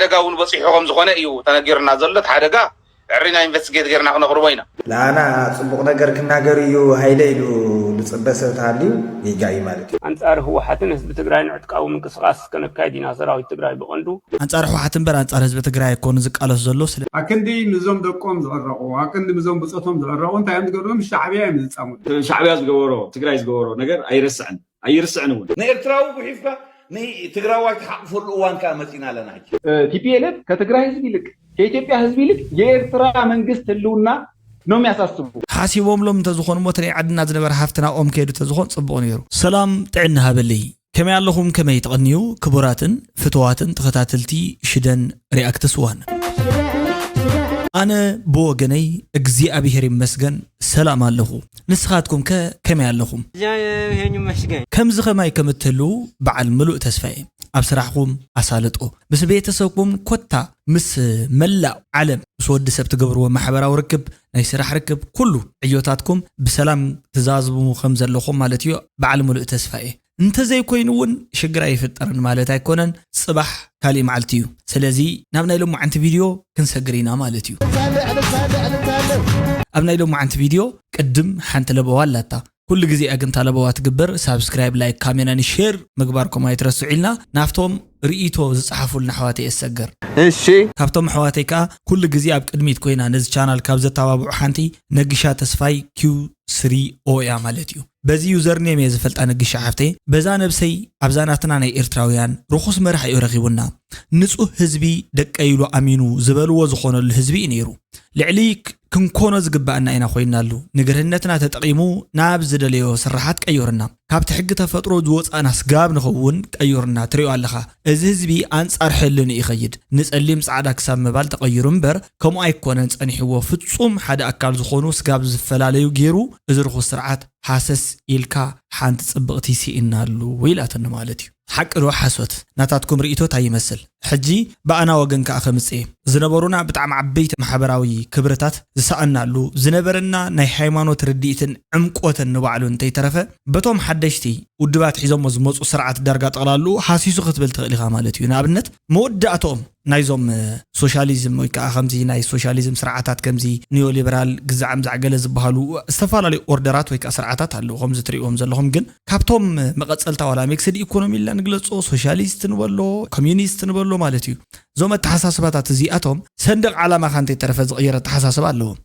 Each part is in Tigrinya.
ሓደጋ እውን በፂሑ ከም ዝኾነ እዩ ተነጊርና ዘሎ። እቲ ሓደጋ ዕሪና ኢንቨስቲጌት ጌርና ክነቕርቦ ኢና። ለኣና ጽቡቕ ነገር ክናገር እዩ ሃይለ ኢሉ ዝጽበ ሰብ ተሃልዩ ጌጋ እዩ ማለት እዩ። ኣንጻር ህወሓትን ህዝቢ ትግራይን ዕጥቃዊ ምንቅስቓስ ከነካይድ ኢና። ሰራዊት ትግራይ ብቐንዱ ኣንጻር ህወሓት እምበር ኣንጻር ህዝቢ ትግራይ ኣይኮኑ ዝቃለሱ ዘሎ። ስለ ኣክንዲ ምዞም ደቆም ዝዕረቑ፣ ኣክንዲ ምዞም ብጾቶም ዝዕረቑ እንታይ እዮም ዝገብሩ? ምስ ሻዕብያ እዮም ዝጻምዱ። ሻዕብያ ዝገበሮ ትግራይ ዝገበሮ ነገር ኣይረስዕን ኣይርስዕን እውን። ንኤርትራዊ ጉሒፍካ ንትግራዋይ ትሓቕፈሉ እዋን ከዓ መፂና ኣለና ሕጂ። ቲፒኤልኤፍ ከትግራይ ህዝብ ይልቅ ከኢትዮጵያ ህዝብ ይልቅ የኤርትራ መንግስት ህልውና ነው የሚያሳስቡ። ሓሲቦምሎም እንተዝኾኑ ሞ እቲ ናይ ዓድና ዝነበረ ሃፍትና ኦም ከይዱ እንተዝኾን ፅቡቕ ነይሩ። ሰላም ጥዕና ሃበለይ። ከመይ ኣለኹም? ከመይ ተቐንዩ? ክቡራትን ፍትዋትን ተኸታተልቲ ሽደን ሪኣክትስ ዋን፣ ኣነ ብወገነይ እግዚኣብሄር ይመስገን ሰላም ኣለኹ። ንስኻትኩም ከ ከመይ ኣለኹም? እግዚኣብሔር ይመስገን። ከምዚ ኸማይ ከም እትህልዉ በዓል ምሉእ ተስፋ እየ። ኣብ ስራሕኩም ኣሳልጦ፣ ምስ ቤተሰብኩም ኮታ ምስ መላእ ዓለም ምስ ወዲ ሰብ ትገብርዎ ማሕበራዊ ርክብ፣ ናይ ስራሕ ርክብ፣ ኩሉ ዕዮታትኩም ብሰላም ትዛዝሙ ከም ዘለኹም ማለት እዩ በዓል ምሉእ ተስፋ እየ። እንተዘይኮይኑ እውን ሽግር ኣይፍጠርን ማለት ኣይኮነን። ፅባሕ ካሊእ መዓልቲ እዩ። ስለዚ ናብ ናይ ሎማዓንቲ ቪድዮ ክንሰግር ኢና ማለት እዩ። ኣብ ናይ ሎማዓንቲ ቪድዮ ቅድም ሓንቲ ለበዋ ኣላታ። ኩሉ ግዜ እያ ግን እታ ለበዋ ትግበር። ሳብስክራይብ፣ ላይክ፣ ካሜናን ሼር ምግባርኩም ኣይትረስዑ ኢልና ናብቶም ርእይቶ ዝፀሓፉልና ኣሕዋተይ እሰገር። እሺ። ካብቶም ኣሕዋተይ ከዓ ኩሉ ግዜ ኣብ ቅድሚት ኮይና ነዚ ቻናል ካብ ዘተባብዑ ሓንቲ ነጊሻ ተስፋይ ኪው ስሪ ኦ እያ ማለት እዩ። በዚ ዩዘርኔም እየ ዝፈልጣ ነጊሻ ሓፍተይ። በዛ ነብሰይ ኣብዛ ናትና ናይ ኤርትራውያን ርኹስ መራሕ እዩ ረኺቡና። ንጹህ ህዝቢ ደቀይ ኢሉ ኣሚኑ ዝበልዎ ዝኾነሉ ህዝቢ እዩ ነይሩ። ልዕሊ ክንኮኖ ዝግባኣና ኢና ኮይንናሉ። ንግርህነትና ተጠቒሙ ናብ ዝደለዮ ስራሓት ቀይሩና። ካብቲ ሕጊ ተፈጥሮ ዝወጻእና ስጋብ ንኸውን ቀይሩና። ትሪኦ ኣለኻ፣ እዚ ህዝቢ ኣንጻር ሕልንኡ ይኸይድ። ንጸሊም ጻዕዳ ክሳብ ምባል ተቐይሩ እምበር ከምኡ ኣይኮነን ጸኒሕዎ። ፍጹም ሓደ ኣካል ዝኾኑ ስጋብ ዝፈላለዩ ገይሩ እዚ ርኹስ ስርዓት ሃሰስ ኢልካ ሓንቲ ጽብቕቲ ስኢናሉ ኢላትኒ ማለት እዩ። ሓቂ ዶ ሓሶት? ናታትኩም ርእይቶ እንታይ ይመስል? ሕጂ ብኣና ወገን ከኣ ከምጽእ እየ። ዝነበሩና ብጣዕሚ ዓበይቲ ማሕበራዊ ክብርታት ዝሰኣናሉ፣ ዝነበረና ናይ ሃይማኖት ርድኢትን ዕምቆትን ንባዕሉ እንተይተረፈ በቶም ሓደሽቲ ውድባት ሒዞሞ ዝመጹ ስርዓት ዳርጋ ጠቕላልኡ ሃሲሱ ክትብል ትኽእል ኢኻ ማለት እዩ። ንኣብነት መወዳእትኦም ናይዞም ሶሻሊዝም ወይ ከዓ ከምዚ ናይ ሶሻሊዝም ስርዓታት ከምዚ ኒዮሊበራል ግዛዕ ምዛዕ ገለ ዝበሃሉ ዝተፈላለዩ ኦርደራት ወይ ከዓ ስርዓታት ኣለዉ። ከምዚ ትሪእዎም ዘለኹም ግን ካብቶም መቐፀልታ ዋላ ሚክስድ ኢኮኖሚ ኢልና ንግለፆ፣ ሶሻሊስት ንበሎ፣ ኮሚዩኒስት ንበሎ ማለት እዩ። እዞም ኣተሓሳስባታት እዚኣቶም ሰንደቕ ዓላማኻ እንተይተረፈ ዝቕየር ኣተሓሳስባ ኣለዎም።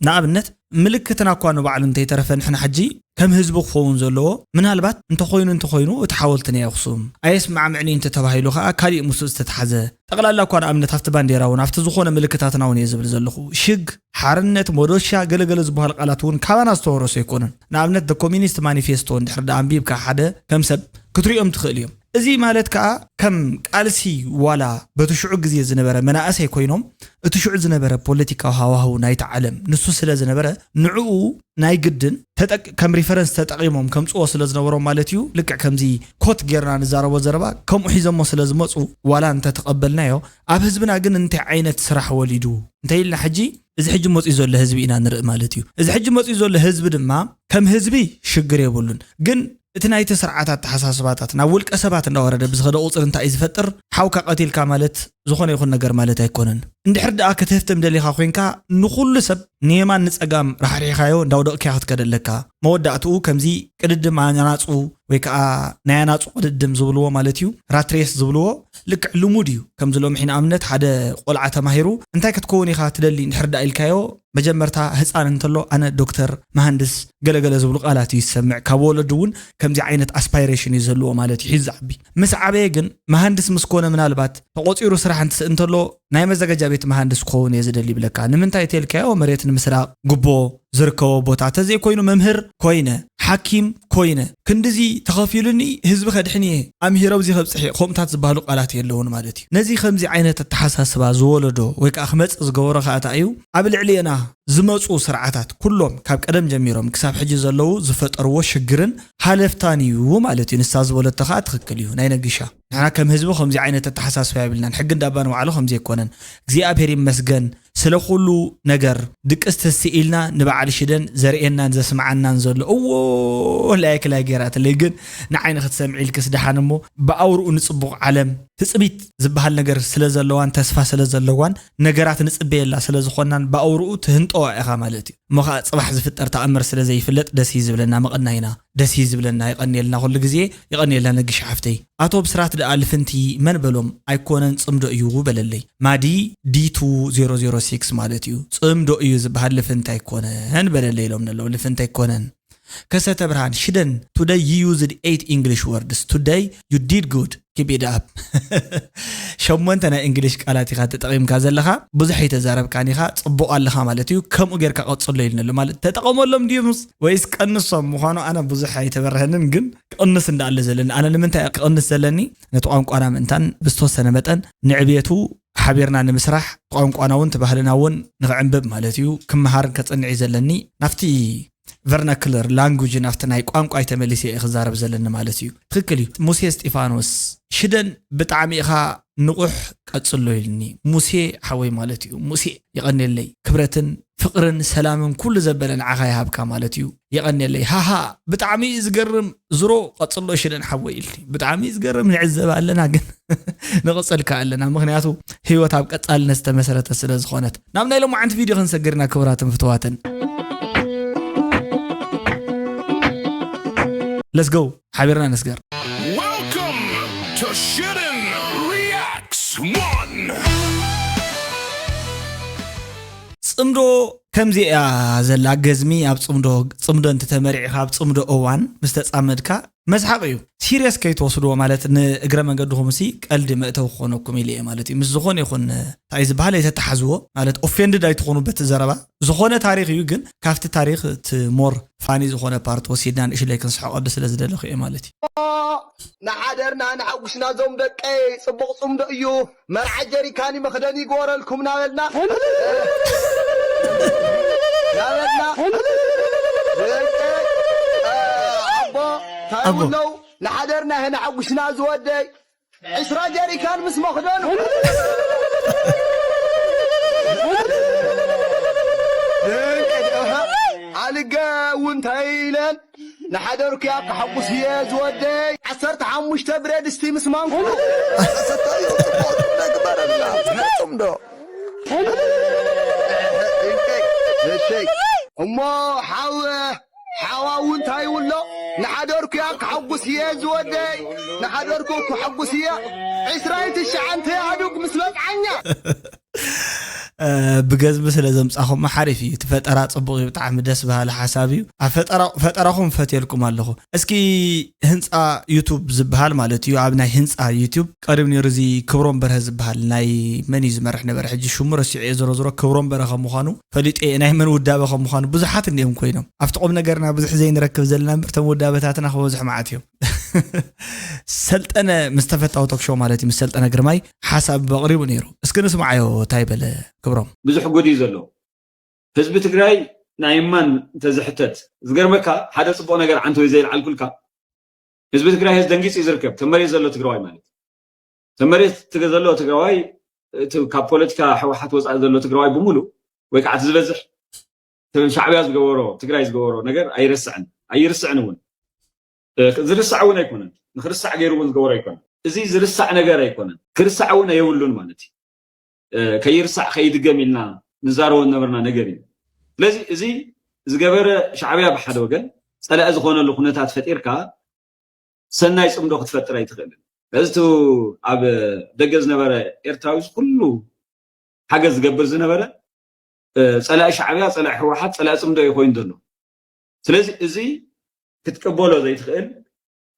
ንኣብነት ምልክትና እኳ ንባዕሉ እንተይተረፈ ንሕና ሕጂ ከም ህዝቢ ክኸውን ዘለዎ ምናልባት እንተኾይኑ እንተኾይኑ እቲ ሓወልቲ ናይ ኣኽሱም ኣየስማዕምዕን እዩ እንተተባሂሉ ከዓ ካሊእ ምስኡ ዝተተሓዘ ጠቕላላ እኳ ንኣብነት ኣብቲ ባንዴራ እውን ኣብቲ ዝኾነ ምልክታትና እውን እየ ዝብል ዘለኹ ሽግ ሓርነት ሞዶሻ ገለገለ ዝበሃሉ ቃላት እውን ካባና ዝተወረሱ ኣይኮኑን። ንኣብነት ኮሚኒስት ማኒፌስቶ እንድሕር ዳ ኣንቢብካ ሓደ ከም ሰብ ክትሪኦም ትኽእል እዮም። እዚ ማለት ከዓ ከም ቃልሲ ዋላ በቲ ሽዑ ግዜ ዝነበረ መናእሰይ ኮይኖም እቲ ሽዑ ዝነበረ ፖለቲካዊ ሃዋህው ናይቲ ዓለም ንሱ ስለ ዝነበረ ንዕኡ ናይ ግድን ከም ሪፈረንስ ተጠቒሞም ከምፅዎ ስለ ዝነበሮም ማለት እዩ። ልክዕ ከምዚ ኮት ጌርና ንዛረቦ ዘረባ ከምኡ ሒዞሞ ስለ ዝመፁ ዋላ እንተተቐበልናዮ ኣብ ህዝብና ግን እንታይ ዓይነት ስራሕ ወሊዱ እንተ ኢልና ሕጂ እዚ ሕጂ መፅኡ ዘሎ ህዝቢ ኢና ንርኢ ማለት እዩ። እዚ ሕጂ መፅኡ ዘሎ ህዝቢ ድማ ከም ህዝቢ ሽግር የብሉን ግን እቲ ናይቲ ስርዓት ኣተሓሳስባታት ናብ ውልቀ ሰባት እንዳወረደ ብዝኸደ ቁፅሪ እንታይ እዩ ዝፈጥር? ሓውካ ቀቲልካ ማለት ዝኾነ ይኹን ነገር ማለት ኣይኮነን። እንድሕር ደኣ ክትህፍትም ደሊኻ ኮይንካ ንኹሉ ሰብ ንየማን ንፀጋም ራሕሪሕካዮ እንዳውደቕክያ ክትከደ ኣለካ። መወዳእትኡ ከምዚ ቅድድም ኣናፁ ወይ ከዓ ናይ ኣናፁ ቅድድም ዝብልዎ ማለት እዩ ራትሬስ ዝብልዎ ልክዕ ልሙድ እዩ። ከምዚ ሎምሒ ንኣብነት ሓደ ቆልዓ ተማሂሩ እንታይ ክትከውን ኢኻ ትደሊ እንድሕር ደኣ ኢልካዮ መጀመርታ ህፃን እንተሎ ኣነ ዶክተር መሃንድስ ገለገለ ዝብሉ ቃላት እዩ ዝሰምዕ ካብ ወለዱ እውን ከምዚ ዓይነት ኣስፓይሬሽን እዩ ዝህልዎ ማለት እዩ ሒዝ ዝዓቢ ምስ ዓበየ ግን መሃንድስ ምስ ኮነ ምናልባት ተቆፂሩ ስራሕ እንትስእ እንተሎ ናይ መዘጋጃ ቤት መሃንድስ ክኸውን እየ ዝደሊ ይብለካ ንምንታይ ተልካዮ መሬት ንምስራቅ ጉቦ ዝርከቦ ቦታ ተዘይኮይኑ መምህር ኮይነ ሓኪም ኮይነ ክንድዚ ተኸፊሉኒ ህዝቢ ከድሕን እየ ኣምሂረ ኣብዚ ከብፅሕ እየ ከምኡታት ዝበሃሉ ቃላት የለውን ማለት እዩ ነዚ ከምዚ ዓይነት ኣተሓሳስባ ዝወለዶ ወይ ከዓ ክመፅእ ዝገበሮ ከዓ እንታይ እዩ ኣብ ልዕሊና ዝመፁ ስርዓታት ኩሎም ካብ ቀደም ጀሚሮም ክሳብ ሕጂ ዘለዉ ዝፈጠርዎ ሽግርን ሃለፍታን እዩ ማለት እዩ ንሳ ዝበለቶ ከዓ ትኽክል እዩ ናይ ነጊሻ ንሕና ከም ህዝቢ ከምዚ ዓይነት ኣተሓሳስባ የብልናን ሕጊ እንዳባ ንባዕሉ ከምዚ ኣይኮነን እግዚኣብሔር ይመስገን ስለ ኩሉ ነገር ድቅስ ተስኢልና ንበዓል ሽደን ዘርእየናን ዘስምዓናን ዘሎ እዎ ላይክ ላይ ገይራትለይ። ግን ንዓይ ንክትሰምዒ ኢልክስ ደሓን እሞ ብኣውርኡ ንፅቡቕ ዓለም ትፅቢት ዝበሃል ነገር ስለ ዘለዋን ተስፋ ስለ ዘለዋን ነገራት ንፅበየላ ስለ ዝኾናን ብኣውርኡ ትህንጠዋ ኢኻ ማለት እዩ። እሞ ከዓ ፅባሕ ዝፍጠር ተኣምር ስለ ዘይፍለጥ ደስ እዩ ዝብለና። መቐናይና ደስ እዩ ዝብለና። ይቐንየልና ኩሉ ግዜ። ይቐንየልና ነግሽ ሓፍተይ። ኣቶ ብስራት ደኣ ልፍንቲ መን በሎም? ኣይኮነን ፅምዶ እዩ በለለይ። ማዲ ዲቱ ዜሮ ዜሮ ሲክስ ማለት እዩ። ፅምዶ እዩ ዝበሃል፣ ልፍንቲ ኣይኮነን በለለይ ኢሎም ኣለዉ። ልፍንቲ ኣይኮነን። ከሰተ ብርሃን ሽደን today you used eight English words, today you did good, keep it up. ሸሞንተ ናይ እንግሊሽ ቃላት ኢኻ ተጠቒምካ ዘለኻ። ብዙሕ ኣይተዛረብካን ኢኻ፣ ጽቡቕ ኣለኻ ማለት እዩ። ከምኡ ጌርካ ቀጽሎ ኢልኒ ኣሎ። ማለት ተጠቐመሎም ድዩምስ ወይስ ቀንሶም? ምዃኑ ኣነ ብዙሕ ኣይተበርሀንን፣ ግን ክቕንስ እንዳኣለ ዘለኒ። ኣነ ንምንታይ ክቕንስ ዘለኒ? ነቲ ቋንቋና ምእንታን ብዝተወሰነ መጠን ንዕብየቱ ሓቢርና ንምስራሕ፣ ቋንቋና እውን እቲ ባህልና እውን ንኽዕንብብ ማለት እዩ። ክመሃርን ከጽንዕ እዩ ዘለኒ። ናብቲ vernacular language፣ ናብቲ ናይ ቋንቋይ ተመሊሰ እየ ክዛረብ ዘለኒ ማለት እዩ። ትኽክል እዩ። ሙሴ እስጢፋኖስ ሽደን ብጣዕሚ ኢኻ ንቑሕ፣ ቀጽሎ ኢልኒ። ሙሴ ሓወይ ማለት እዩ። ሙሴ የቐንየለይ። ክብረትን ፍቕርን ሰላምን ኩሉ ዘበለ ንዓኻ ይሃብካ ማለት እዩ። የቐንየለይ። ሃሃ ብጣዕሚ እዩ ዝገርም። ዝሮ ቀጽሎ ሽደን ሓወይ ኢልኒ። ብጣዕሚ እዩ ዝገርም። ንዕዘብ ኣለና ግን ንቕጽል ከኣ ኣለና። ምኽንያቱ ህይወት ኣብ ቀጻልነት ዝተመሰረተ ስለ ዝኾነት። ናብ ናይ ሎማዓንቲ ቪድዮ ክንሰግር ኢና ክቡራትን ፍትዋትን። Let's go። ሓቢርና ንስገር። Welcome to Shitten Reacts one. ጽምዶ ከምዚ እያ ዘላ። ገዝሚ ኣብ ጽምዶ፣ ጽምዶ እንትተመሪዕኻ ኣብ ጽምዶ እዋን ምስ ተጻመድካ መስሓቕ እዩ። ሲሪየስ ከይትወስድዎ ማለት ንእግረ መንገድኹም ሲ ቀልዲ መእተዊ ክኾነኩም ኢሉ እየ ማለት እዩ። ምስ ዝኾነ ይኹን እንታይ ዝበሃል ኣይተተሓዝዎ ማለት ኦፌንድድ ኣይትኾኑ በቲ ዘረባ። ዝኾነ ታሪኽ እዩ ግን ካብቲ ታሪኽ እቲ ሞር ፋኒ ዝኾነ ፓርት ወሲድና ንእሽለይ ክንስሕቐሉ ስለ ዝደለኹ እየ ማለት እዩ። ንሓደርና ንሓጉስና ዞም ደቀይ ጽቡቕ ጽምዶ እዩ። መርዓ ጀሪካኒ መኽደኒ ይግበረልኩም ናበልና ናበልና ኣቦ እንታይ ኣቦ። ብለው ንሓደርና ህና ሓጉስና ዝወደይ ዕስራ ጀሪካን ምስ መኽደኑ ኣልገ እውን እንታይ ኢለን ንሓደርኩያ ክሓጉስ እየ ዝወደይ። ዓሰርተ ሓሙሽተ ብረድስቲ ምስ ማንኩ ኣሰታዩ ጽቡቕ ነግበረልና ነጽምዶ። እሞ ሓወ ሓዋ እውን እንታይ ይብሎ? ንሓደርኩያ ክሓጉስ እየ ዝወደይ። ንሓደርኩ ክሓጉስ እየ። ዕስራን ትሽዓተ ኣዱግ ምስ መጽዓኛ ብገዝሚ ስለ ዘምጻኹም ሓሪፍ እዩ። እቲ ፈጠራ ጽቡቕ እዩ፣ ብጣዕሚ ደስ በሃሊ ሓሳብ እዩ። ኣብ ፈጠራ-፣ ፈጠራኹም ፈትየልኩም ኣለኹ። እስኪ ህንጻ ዩቱብ ዝበሃል ማለት እዩ፣ ኣብ ናይ ህንጻ ዩቱብ ቀሪቡ ነይሩ። እዚ ክብሮም በርሀ ዝበሃል ናይ መን እዩ ዝመርሕ ነበረ? ሕጂ ሽሙ ረሲዐ እየ። ዞሮ ዞሮ ክብሮም በርሀ ከም ምዃኑ ፈሊጠ እየ፣ ናይ መን ውዳበ ከም ምዃኑ። ብዙሓት እንዲዮም ኮይኖም ኣብቲ ቁም ነገርና ብዙሕ ዘይንረክብ ዘለና እምበር፣ እቶም ውዳበታትና ክበዝሑ መዓት እዮም። ሰልጠነ ምስ ተፈታዊ ቶክ ሾው ማለት እዩ፣ ምስ ሰልጠነ ግርማይ ሓሳብ ኣቕሪቡ ነይሩ። እስኪ ንስምዓዮ፣ እንታይ በለ ክብሮም? ብዙሕ ጉድ እዩ ዘሎ። ህዝቢ ትግራይ ናይ እማን እንተዝሕተት፣ ዝገርመካ ሓደ ጽቡቕ ነገር ዓንተወይ ዘይልዓልኩልካ፣ ህዝቢ ትግራይ ህዝቢ ደንጊጹ እዩ ዝርከብ። ተመሬት ዘሎ ትግራዋይ ማለት ተመሬት ትግ-፣ ዘሎ ትግራዋይ፣ እቲ ካብ ፖለቲካ ህወሓት ወጻኢ ዘሎ ትግራዋይ ብምሉእ ወይ ከዓ እቲ ዝበዝሕ ሻዕብያ ዝገበሮ፣ ትግራይ ዝገበሮ ነገር ኣይረስዕን፣ ኣይርስዕን እውን። እ፣ ዝርሳዕ እውን ኣይኮነን። ንክርሳዕ ገይሩ እውን ዝገበሮ ኣይኮነን። እዚ ዝርሳዕ ነገር ኣይኮነን። ክርሳዕ እውን ኣየብሉን ማለት እዩ። እ፣ ከይርሳዕ ከይድገም ኢልና ንዛረቦ ዝነበርና ነገር እዩ። ስለዚ እዚ ዝገበረ ሻዕብያ ብሓደ ወገን ጸላኢ ዝኾነሉ ኩነታት ፈጢርካ ሰናይ ጽምዶ ክትፈጥር ኣይትኽእልን። እዚ እቲ ኣብ ደገ ዝነበረ ኤርትራዊ ኩሉ ሓገዝ ዝገብር ዝነበረ፣ እ፣ ጸላኢ ሻዕብያ፣ ጸላኢ ህወሓት፣ ጸላኢ ጽምዶ እዩ ኮይኑ ዘሎ። ስለዚ እዚ ክትቅበሎ ዘይትኽእል፣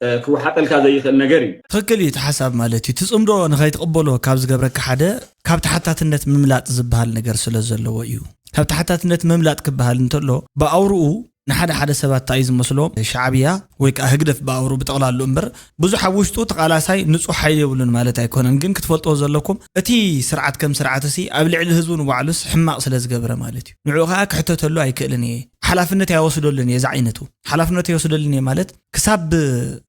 እ፣ ክወሓጠልካ ዘይኽእል ነገር እዩ። ትኽክል እዩ እቲ ሓሳብ ማለት እዩ። እቲ ጽምዶ ንኸይትቕበሎ ካብ ዝገብረካ ሓደ ካብ ተሓታትነት ምምላጥ ዝበሃል ነገር ስለ ዘለዎ እዩ። ካብ ተሓታትነት ምምላጥ ክበሃል እንተሎ ብኣውርኡ ንሓደ ሓደ ሰባት እንታይ እዩ ዝመስሎ፣ ሻዕብያ ወይ ከዓ ህግደፍ ብኣውርኡ ብጠቕላሉ እምበር ብዙሕ ኣብ ውሽጡ ተቓላሳይ ንጹሕ ሓይሊ የብሉን ማለት ኣይኮነን። ግን ክትፈልጥዎ ዘለኩም እቲ ስርዓት ከም ስርዓት እሲ ኣብ ልዕሊ ህዝቡ ንባዕሉስ ሕማቕ ስለ ዝገብረ ማለት እዩ። ንዕኡ ከዓ ክሕተተሉ ኣይክእልን እየ። ሓላፍነት ኣይወስደሉን እየ። እዚ ዓይነቱ ሓላፍነት ኣይወስደሉን እየ ማለት ክሳብ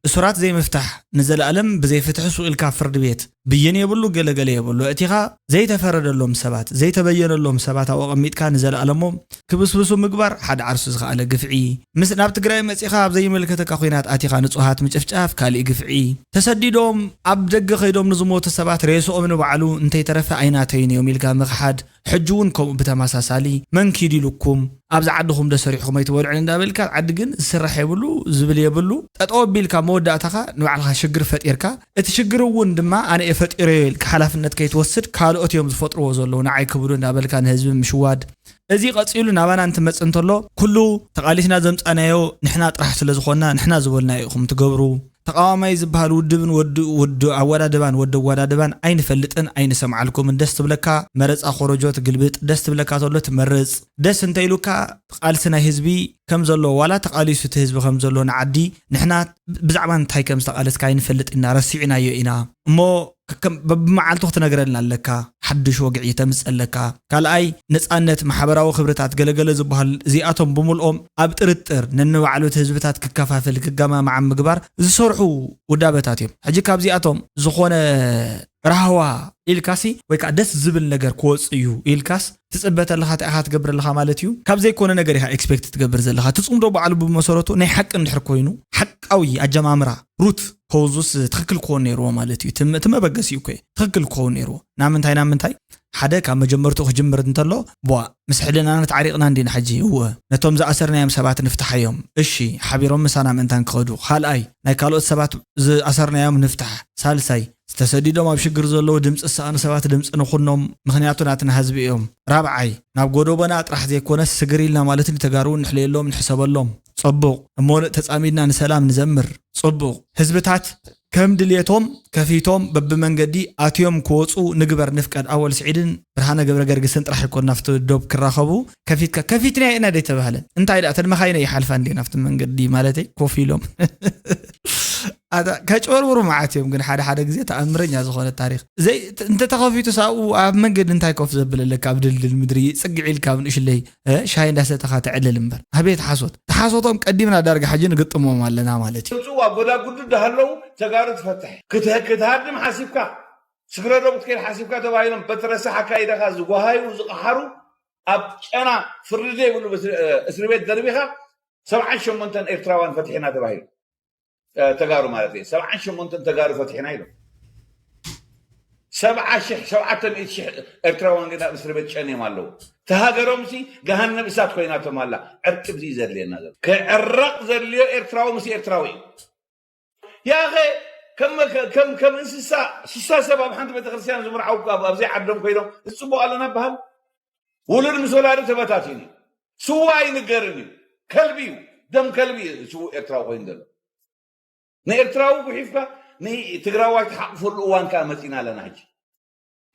እሱራት ዘይምፍታሕ ንዘለኣለም ብዘይፍትሒ ሱቕ ኢልካ ፍርዲ ቤት ብይን የብሉ፣ ገለገለ የብሉ። እቲኻ ዘይተፈረደሎም ሰባት ዘይተበየነሎም ሰባት ኣብኡ ኣቐሚጥካ ንዘለኣለሞም ክብስብሱ ምግባር ሓደ ዓርሱ ዝኸኣለ ግፍዒ። ምስ ናብ ትግራይ መጺኻ ኣብ ዘይመልከተካ ኲናት ኣቲኻ ንጹሃት ምጭፍጫፍ ካሊእ ግፍዒ። ተሰዲዶም ኣብ ደገ ከይዶም ንዝሞቱ ሰባት ሬስኦም ንባዕሉ እንተይተረፈ ኣይናተይን እዮም ኢልካ ምኽሓድ። ሕጂ እውን ከምኡ ብተመሳሳሊ መን ኪድ ኢሉኩም ኣብዚ ዓድኹም ዶ ሰሪሕኹም ኣይትበልዑን እንዳበልካ ዓዲ ግን ዝስራሕ የብሉ ዝብል የብሉ። ጠጠው ኣቢልካ መወዳእታኻ ንባዕልኻ ሽግር ፈጢርካ እቲ ሽግር እውን ድማ ኣነ እየ ፈጢረዮ ኢልካ ሓላፍነት ከይትወስድ ካልኦት እዮም ዝፈጥርዎ ዘለዉ ንዓይ ክብሉ እንዳበልካ ንህዝቢ ምሽዋድ። እዚ ቀጺሉ ናባና እንትመጽእ እንተሎ ኩሉ ተቓሊስና ዘምጻናዮ ንሕና ጥራሕ ስለ ዝኾንና ንሕና ዝበልናዮ ኢኹም ትገብሩ። ተቃዋማይ ዝበሃል ውድብን ወዲ ውድ ኣወዳድባን ወዲ ኣወዳድባን ኣይንፈልጥን ኣይንሰምዓልኩምን። ደስ ትብለካ መረጻ ኮረጆ ትግልብጥ፣ ደስ ትብለካ ተሎ ትመርጽ። ደስ እንተኢሉካ ቃልሲ ናይ ህዝቢ ከም ዘሎ ዋላ ተቃሊሱ እቲ ህዝቢ ከም ዘሎ ንዓዲ ንሕና ብዛዕባ እንታይ ከም ዝተቃለስካ ኣይንፈልጥ ኢና፣ ረሲዕናዮ ኢና። እሞ ከከም በብመዓልቱ ክትነግረልና ኣለካ። ሓድሽ ወግዒ ተምጽእ ኣለካ። ካልኣይ ነጻነት፣ ማሕበራዊ ክብርታት ገለገለ ዝበሃል እዚኣቶም ብምልኦም ኣብ ጥርጥር ነንባዕሉ እቲ ህዝብታት ክከፋፈል ክገማማዓ ምግባር ዝሰርሑ ውዳበታት እዮም። ሕጂ ካብዚኣቶም ዝኾነ ራህዋ ኢልካሲ ወይ ከዓ ደስ ዝብል ነገር ክወፅእ እዩ ኢልካስ ትፅበ ተለኻ እንታይ ኢኻ ትገብር ኣለኻ ማለት እዩ። ካብ ዘይኮነ ነገር ኢኻ ኤክስፔክት ትገብር ዘለኻ። እቲ ፅምዶ ባዕሉ ብመሰረቱ ናይ ሓቂ እንድሕር ኮይኑ ሓቃዊ ኣጀማምራ ሩት ኮዙስ ትኽክል ክኸውን ነይርዎ ማለት እዩ። እቲ እቲ መበገሲኡ እኮ እዩ ትኽክል ክኸውን ነይርዎ። ናብ ምንታይ ናብ ምንታይ ሓደ ካብ መጀመርትኡ ክጅምር እንተሎ ቧ ምስ ሕልናና ተዓሪቕና እንዲና ሕጂ እወ ነቶም ዝኣሰርናዮም ሰባት ንፍትሓዮም እሺ ሓቢሮም ምሳና ምእንታን ክኸዱ ካልኣይ ናይ ካልኦት ሰባት ዝኣሰርናዮም ንፍታሕ ሳልሳይ ዝተሰዲዶም ኣብ ሽግር ዘለዉ ድምፂ ዝሰኣኑ ሰባት ድምፂ ንኹኖም ምኽንያቱ ናትና ህዝቢ እዮም ራብዓይ ናብ ጎደቦና ጥራሕ ዘይኮነስ ስግር ኢልና ማለት ንተጋሩ ንሕልየሎም ንሕሰበሎም ፅቡቕ እሞ ተፃሚድና ንሰላም ንዘምር ፅቡቕ ህዝብታት ከም ድልየቶም ከፊቶም በብመንገዲ ኣትዮም ክወፁ ንግበር ንፍቀድ ኣወል ስዒድን ብርሃነ ገብረ ገርግስን ጥራሕ ይኮን ናፍቲ ዶብ ክራኸቡ ከፊትካ ከፊትና ኢና ደይተባህለ እንታይ ደኣ ተድመኻይነ ይሓልፋ እንዲ ናፍቲ መንገዲ ማለተይ ኮፍ ኢሎም ከጭበርብሩ መዓት እዮም ግን ሓደ ሓደ ግዜ ተኣምረኛ ዝኾነ ታሪክ እንተተኸፊቱ ሳብኡ ኣብ መንገዲ እንታይ ኮፍ ዘብል ኣለካ ኣብ ድልድል ምድሪ ፅግዕ ኢልካ ኣብ ንእሽለይ ሻሂ እንዳሰተኻ ትዕልል እምበር ኣቤት ሓሶት ተሓሶቶም ቀዲምና ዳርጋ ሕጂ ንግጥሞም ኣለና ማለት እዩ ጽዋ ጎዳጉዱ እንዳሃለዉ ተጋሩ ትፈትሕ ክትሃድም ሓሲብካ ስግረዶም ክትከይድ ሓሲብካ ተባሂሎም በትረሳ ሓካይዳኻ ዝጓሃዩ ዝቐሓሩ ኣብ ጨና ፍርዲ ዘይብሉ እስሪ ቤት ደርቢኻ ሰብዓን ሸሞንተን ኤርትራውያን ፈትሒና ተባሂሉ ተጋሩ ማለት እዩ ሰብዓን ሸሞንተን ተጋሩ ፈትሒና ኢሎም ሰብዓ ሽሕ ሸውዓተ ሚእቲ ሽሕ ኤርትራውያን ግን ኣብ እስሪ ቤት ጨንዮም ኣለዉ ተሃገሮምሲ ገሃነብ እሳት ኮይናቶም ኣላ ዕርቂ ብዚ ዘድልየና ዘሎ ክዕረቕ ዘድልዮ ኤርትራዊ ምስ ኤርትራዊ እዩ ያኸ ከም ከም ከም እንስሳ ስሳ ሰብ ኣብ ሓንቲ ቤተክርስትያን ዝምርዓው ኣብ ኣብዘይ ዓዶም ኮይኖም ዝፅቡቅ ኣለና በሃል ውሉድ ምስ ወላዲ ተበታቲኑ ስዋ ኣይንገርን እዩ ከልቢ እዩ ደም ከልቢ እዩ ስው ኤርትራዊ ኮይኑ ዘሎ ንኤርትራዊ ጉሒፍካ ንትግራዋይ ትሓቕፈሉ እዋን ከዓ መፂና ኣለና ሕጂ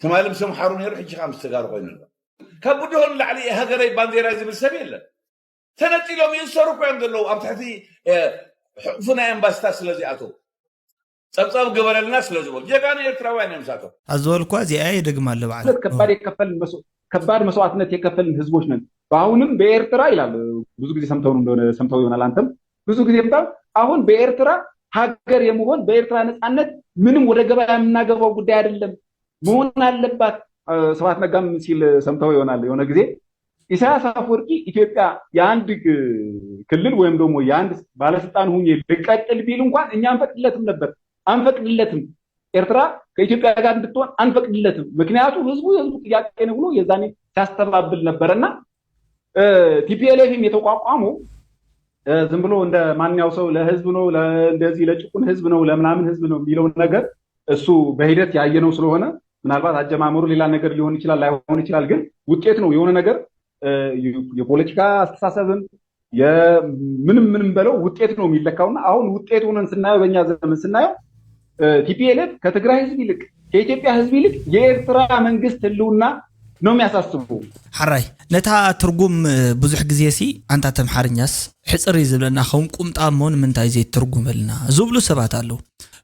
ትማሊ ምስ ኣምሓሩ ነይሩ ሕጂ ከዓ ምስ ተጋሩ ኮይኑ ኣሎ ካብ ብድሆ ንላዕሊ ሃገረይ ባንዴራ ዝብል ሰብ የለን ተነጢሎም ይእሰሩ እኮ እዮም ዘለዉ ኣብ ትሕቲ ሕቕፊ ናይ ኣምባስታት ስለዚኣተው ፀብፀብ ግበረልና ስለ ዝበሉ ጀጋኑ ኤርትራውያን እዮም ንሳቶም። ኣዝበልኳ እዚኣ የደግማ ኣለ ባዕለ። ማለት ከባድ የከፈልን መስዋዕትነት የከፈልን ህዝቦች ነን። በአሁንም በኤርትራ ይላል ብዙ ጊዜ ሰምተው እንደሆነ ሰምተው ይሆናል አንተም ብዙ ጊዜ በጣም አሁን በኤርትራ ሀገር የመሆን በኤርትራ ነጻነት ምንም ወደ ገበያ የምናገባው ጉዳይ አይደለም መሆን አለባት። ስብሐት ነጋም ሲል ሰምተው ይሆናል የሆነ ጊዜ ኢሳያስ አፈወርቂ ኢትዮጵያ የአንድ ክልል ወይም ደግሞ የአንድ ባለስልጣን ሁኜ ልቀጥል ቢል እንኳን እኛ አንፈቅድለትም ነበር። አንፈቅድለትም። ኤርትራ ከኢትዮጵያ ጋር እንድትሆን አንፈቅድለትም። ምክንያቱ ህዝቡ የህዝቡ ጥያቄ ነው ብሎ የዛኔ ሲያስተባብል ነበረና ቲፒኤልኤፍም የተቋቋመው ዝም ብሎ እንደ ማንኛው ሰው ለህዝብ ነው እንደዚህ ለጭቁን ህዝብ ነው ለምናምን ህዝብ ነው የሚለውን ነገር እሱ በሂደት ያየነው ስለሆነ ምናልባት አጀማመሩ ሌላ ነገር ሊሆን ይችላል ላይሆን ይችላል። ግን ውጤት ነው የሆነ ነገር የፖለቲካ አስተሳሰብም ምንም ምንም በለው ውጤት ነው የሚለካውና አሁን ውጤት ሆነን ስናየው በእኛ ዘመን ስናየው ቲፒኤልኤፍ ከትግራይ ህዝብ ይልቅ ከኢትዮጵያ ህዝብ ይልቅ የኤርትራ መንግስት ህልውና ነው የሚያሳስበው። ሓራይ ነታ ትርጉም ብዙሕ ግዜ ሲ ኣንታ ተምሓርኛስ ሕፅር እዩ ዝብለና ከም ቁምጣ እሞ ንምንታይ ዘይትርጉመልና ዝብሉ ሰባት ኣለዉ።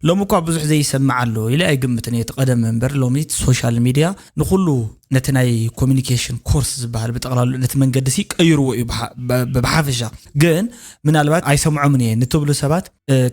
ሎሚ እኳ ብዙሕ ዘይሰማዕ ኣሎ ኢለ ኣይግምትን እየ። እቲ ቀደም እምበር ሎሚ እቲ ሶሻል ሚድያ ንኹሉ ነቲ ናይ ኮሚኒኬሽን ኮርስ ዝበሃል ብጠቕላሉ ነቲ መንገዲ ሲ ቀይርዎ እዩ ብሓ- ብ- ብሓፈሻ። ግን ምናልባት ኣይሰምዖምን እየ ንትብሉ ሰባት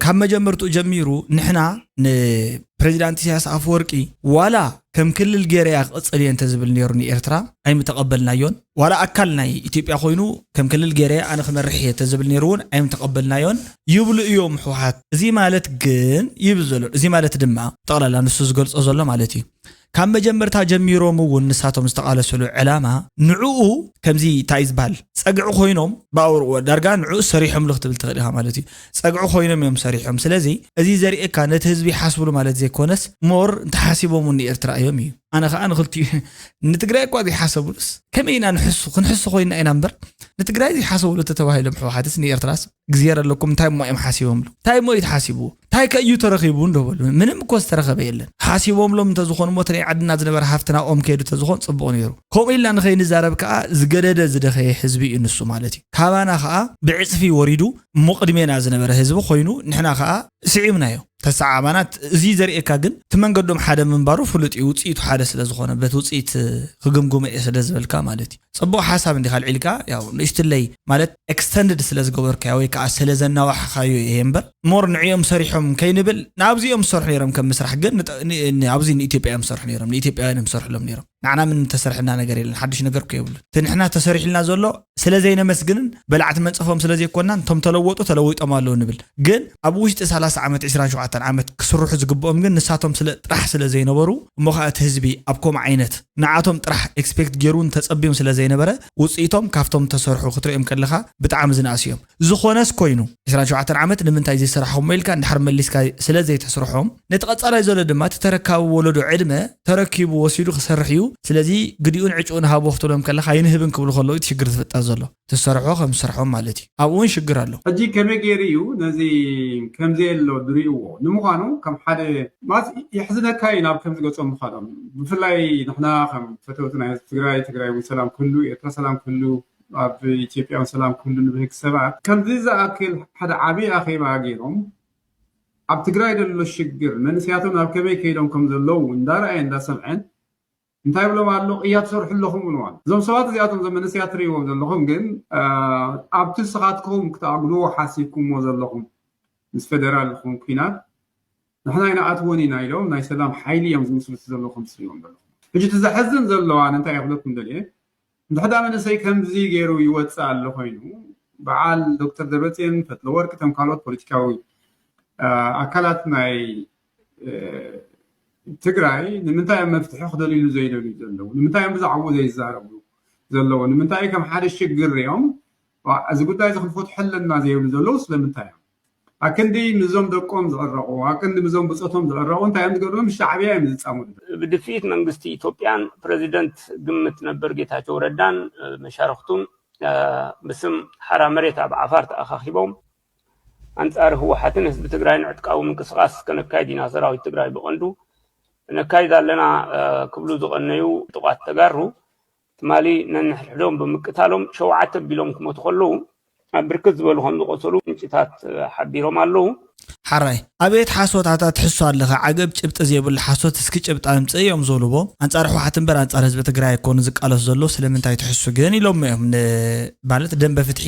ካብ መጀመርትኡ ጀሚሩ ንሕና ንፕሬዚዳንት ኢሳያስ ኣፈወርቂ ዋላ ከም ክልል ገይረ እያ ክቕጽል እየ እንተዝብል ነይሩ ንኤርትራ ኣይምተቐበልናዮን። ዋላ ኣካል ናይ ኢትዮጵያ ኮይኑ ከም ክልል ገይረ ኣነ ክመርሕ እየ ተዝብል ነይሩ እውን ኣይምተቐበልናዮን ይብሉ እዮም ህወሓት። እዚ ማለት ግን ይብል ዘሎ እዚ ማለት ድማ ጠቕላላ ንሱ ዝገልጾ ዘሎ ማለት እዩ ካብ መጀመርታ ጀሚሮም እውን ንሳቶም ዝተቓለሰሉ ዕላማ ንዕኡ ከምዚ እንታይ ዝበሃል ጸግዒ ኮይኖም ብኣውርዎ ዳርጋ ንዕኡ ሰሪሖምሉ ክትብል ትኽእል ኢኻ ማለት እዩ። ጸግዒ ኮይኖም እዮም ሰሪሖም። ስለዚ እዚ ዘርእየካ ነቲ ህዝቢ ይሓስብሉ ማለት ዘይኮነስ ሞር እንተሓሲቦም እውን ንኤርትራ እዮም እዩ። ኣነ ከዓ ንክልቲኡ ንትግራይ እኳ ዘይሓሰብሉስ ከመይ ኢና ንሕሱ ክንሕሱ ኮይና ኢና እምበር ንትግራይ ዘይሓሰብሉ ተተባሂሎም ሕወሓትስ ንኤርትራስ እግዚኣብሔር ኣለኩም እንታይ እሞ እዮም ሓሲቦምሉ እንታይ እሞ እዩ ተሓሲብዎ እንታይ ከእዩ ተረኺቡ እንደበሉ ምንም እኮ ዝተረኸበ የለን ሓሲቦምሎም እንተዝኾኑ ሞ ናይ ዓድና ዝነበረ ሃፍትና ኦም ከይዱ ተዝኾን ፅቡቕ ነይሩ ከምኡ ኢልና ንኸይንዛረብ ከዓ ዝገደደ ዝደኸየ ህዝቢ እዩ ንሱ ማለት እዩ ካባና ከዓ ብዕፅፊ ወሪዱ እሞ ቅድሜና ዝነበረ ህዝቢ ኮይኑ ንሕና ከዓ ስዒብናዮ ተሰዓባናት እዚ ዘርእየካ ግን እቲ መንገዶም ሓደ ምንባሩ ፍሉጥ እዩ ውፅኢቱ ሓደ ስለ ዝኾነ በቲ ውፅኢት ክግምግሞ እየ ስለ ዝበልካ ማለት እዩ ፅቡቕ ሓሳብ እንዲኻ ኣልዒልካ ያው ንእሽትለይ ማለት ኤክስተንድድ ስለ ዝገበርካዮ ወይ ከዓ ስለ ዘናዋሕኻዮ እየ እምበር ሞር ንዕኦም ሰሪሖም ከይንብል ንኣብዚኦም ዝሰርሑ ነይሮም ከም ምስራሕ ግን ንጠ- ን- ን- ኣብዚ ንኢትዮጵያ እዮም ዝሰርሑ ነይሮም ንኢትዮጵያውያን እዮም ዝሰርሕሎም ነይሮም ንዓና ምንም ተሰርሐና ነገር የለን ሓድሽ ነገር እኮ የብሉ እቲ ንሕና ተሰሪሕልና ዘሎ ስለ ዘይነመስግንን በላዕቲ መንፀፎም ስለ ዘይኮንናን እቶም ተለወጡ ተለዊጦም ኣለዉ ንብል ግን ኣብ ውሽጢ ሰላሳ ዓመት ዕስራን ሸውዓተን ዓመት ክስርሑ ዝግብኦም ግን ንሳቶም ስለ ጥራሕ ስለ ዘይነበሩ እሞ ከዓ እቲ ህዝቢ ኣብ ከምኡ ዓይነት ንዓቶም ጥራሕ ኤክስፔክት ገይሩን ተፀብዮም ስለ ዘይነበረ ውፅኢቶም ካብቶም ተሰርሑ ክትሪኦም ከለካ ብጣዕሚ ዝነኣሱ እዮም ዝኾነስ ኮይኑ ዕስራን ሸውዓተን ዓመት ንምንታይ ዘይሰራሕኹሞ ኢልካ እንድሕር መሊስካ ስለ ዘይተስርሖም ነቲ ቀፃላይ ዘሎ ድማ እቲ ተረካቢ ወለዶ ዕድመ ተረኪቡ ወሲዱ ክሰርሕ እዩ ስለዚ ግዲኡን ዕጭኡን ሃቦ ክትብሎም ከለካ ይንህብን ክብሉ ከለዉ እቲ ሽግር ዝፍጠር ዘሎ ትሰርሖ ከም ዝሰርሖም ማለት እዩ ኣብኡ እውን ሽግር ኣሎ ሕጂ ከመይ ገይሩ እዩ ነዚ ከምዘየሎ ዝርእይዎ ንምዃኑ ከም ሓደ ማለት የሕዝነካ እዩ ናብ ከምዚ ገጾም ምዃኖም ብፍላይ ንሕና ከም ፈተውቲ ናይ ህዝቢ ትግራይ ትግራይ እውን ሰላም ክህሉ ኤርትራ ሰላም ክህሉ ኣብ ኢትዮጵያ እውን ሰላም ክህሉ ንብህግ ሰባት ከምዚ ዝኣክል ሓደ ዓብዪ ኣኼባ ገይሮም ኣብ ትግራይ ዘሎ ሽግር መንእሰያቶም ናብ ከመይ ከይዶም ከም ዘለዉ እንዳረኣየ እንዳሰምዐን እንታይ ብሎም ኣሎ ቅያ ትሰርሑ ኣለኹም ብሎም ኣሎ እዞም ሰባት እዚኣቶም እዞም መንእሰያት ትርእይዎም ዘለኹም ግን ኣብቲ ንስኻትኩም ክትኣግልዎ ሓሲብኩምዎ ዘለኹም ምስ ፌደራል ዝኾን ኩናት ንሕና ኣይንኣትዎን ኢና ኢሎም ናይ ሰላም ሓይሊ እዮም ዝምስርቱ ዘለኹም ትርእይዎም ዘለኹም ሕጂ እቲ ዘሐዝን ዘሎ ኣነ እንታይ ይኽለኩም ደልየ እንድሕዳ መንእሰይ ከምዚ ገይሩ ይወፅእ ኣሎ ኮይኑ በዓል ዶክተር ደብረፅዮን ፈትለወርቅ እቶም ካልኦት ፖለቲካዊ ኣካላት ናይ ትግራይ ንምንታይ እዮም መፍትሒ ክደልይሉ ዘይደልዩ ዘለዉ ንምንታይ እዮም ብዛዕባኡ ዘይዛረቡ ዘለዉ ንምንታይ ከም ሓደ ሽግር ሪኦም እዚ ጉዳይ እዚ ክንፈትሖ ኣለና ዘይብሉ ዘለዉ ስለምንታይ እዮም ኣክንዲ ምዞም ደቆም ዝዕረቑ ኣክንዲ ምዞም ብፆቶም ዝዕረቑ እንታይ እዮም ዝገብሩ ምስ ሻዕብያ እዮም ዝፃመዱ ብድፍኢት መንግስቲ ኢትዮጵያን ፕረዚደንት ግምት ነበር ጌታቸው ረዳን መሻርክቱን ብስም ሓራ መሬት ኣብ ዓፋር ተኣኻኺቦም ኣንፃር ህወሓትን ህዝቢ ትግራይን ዕጥቃዊ ምንቅስቃስ ከነካይድ ኢና ሰራዊት ትግራይ ብቐንዱ ነካይድ ኣለና ክብሉ ዝቐነዩ ጥቋት ተጋሩ ትማሊ ነንሕድሕዶም ብምቅታሎም ሸውዓተ ቢሎም ክመቱ ከለዉ ኣብ ብርክት ዝበሉ ከም ዝቆሰሉ ምንጭታት ሓቢሮም ኣለዉ። ሓራይ ኣቤት ሓሶት ኣታ ትሕሶ ኣለኻ ዓገብ ጭብጢ ዘይብሉ ሓሶት እስኪ ጭብጢ ኣምፅእ እዮም ዝብልዎ ኣንፃር ህወሓት እምበር ኣንፃር ህዝቢ ትግራይ ኣይኮኑ ዝቃለሱ ዘለዉ ስለምንታይ ትሕሱ ግን ኢሎሞ እዮም ን- ማለት ደንበ ፍትሒ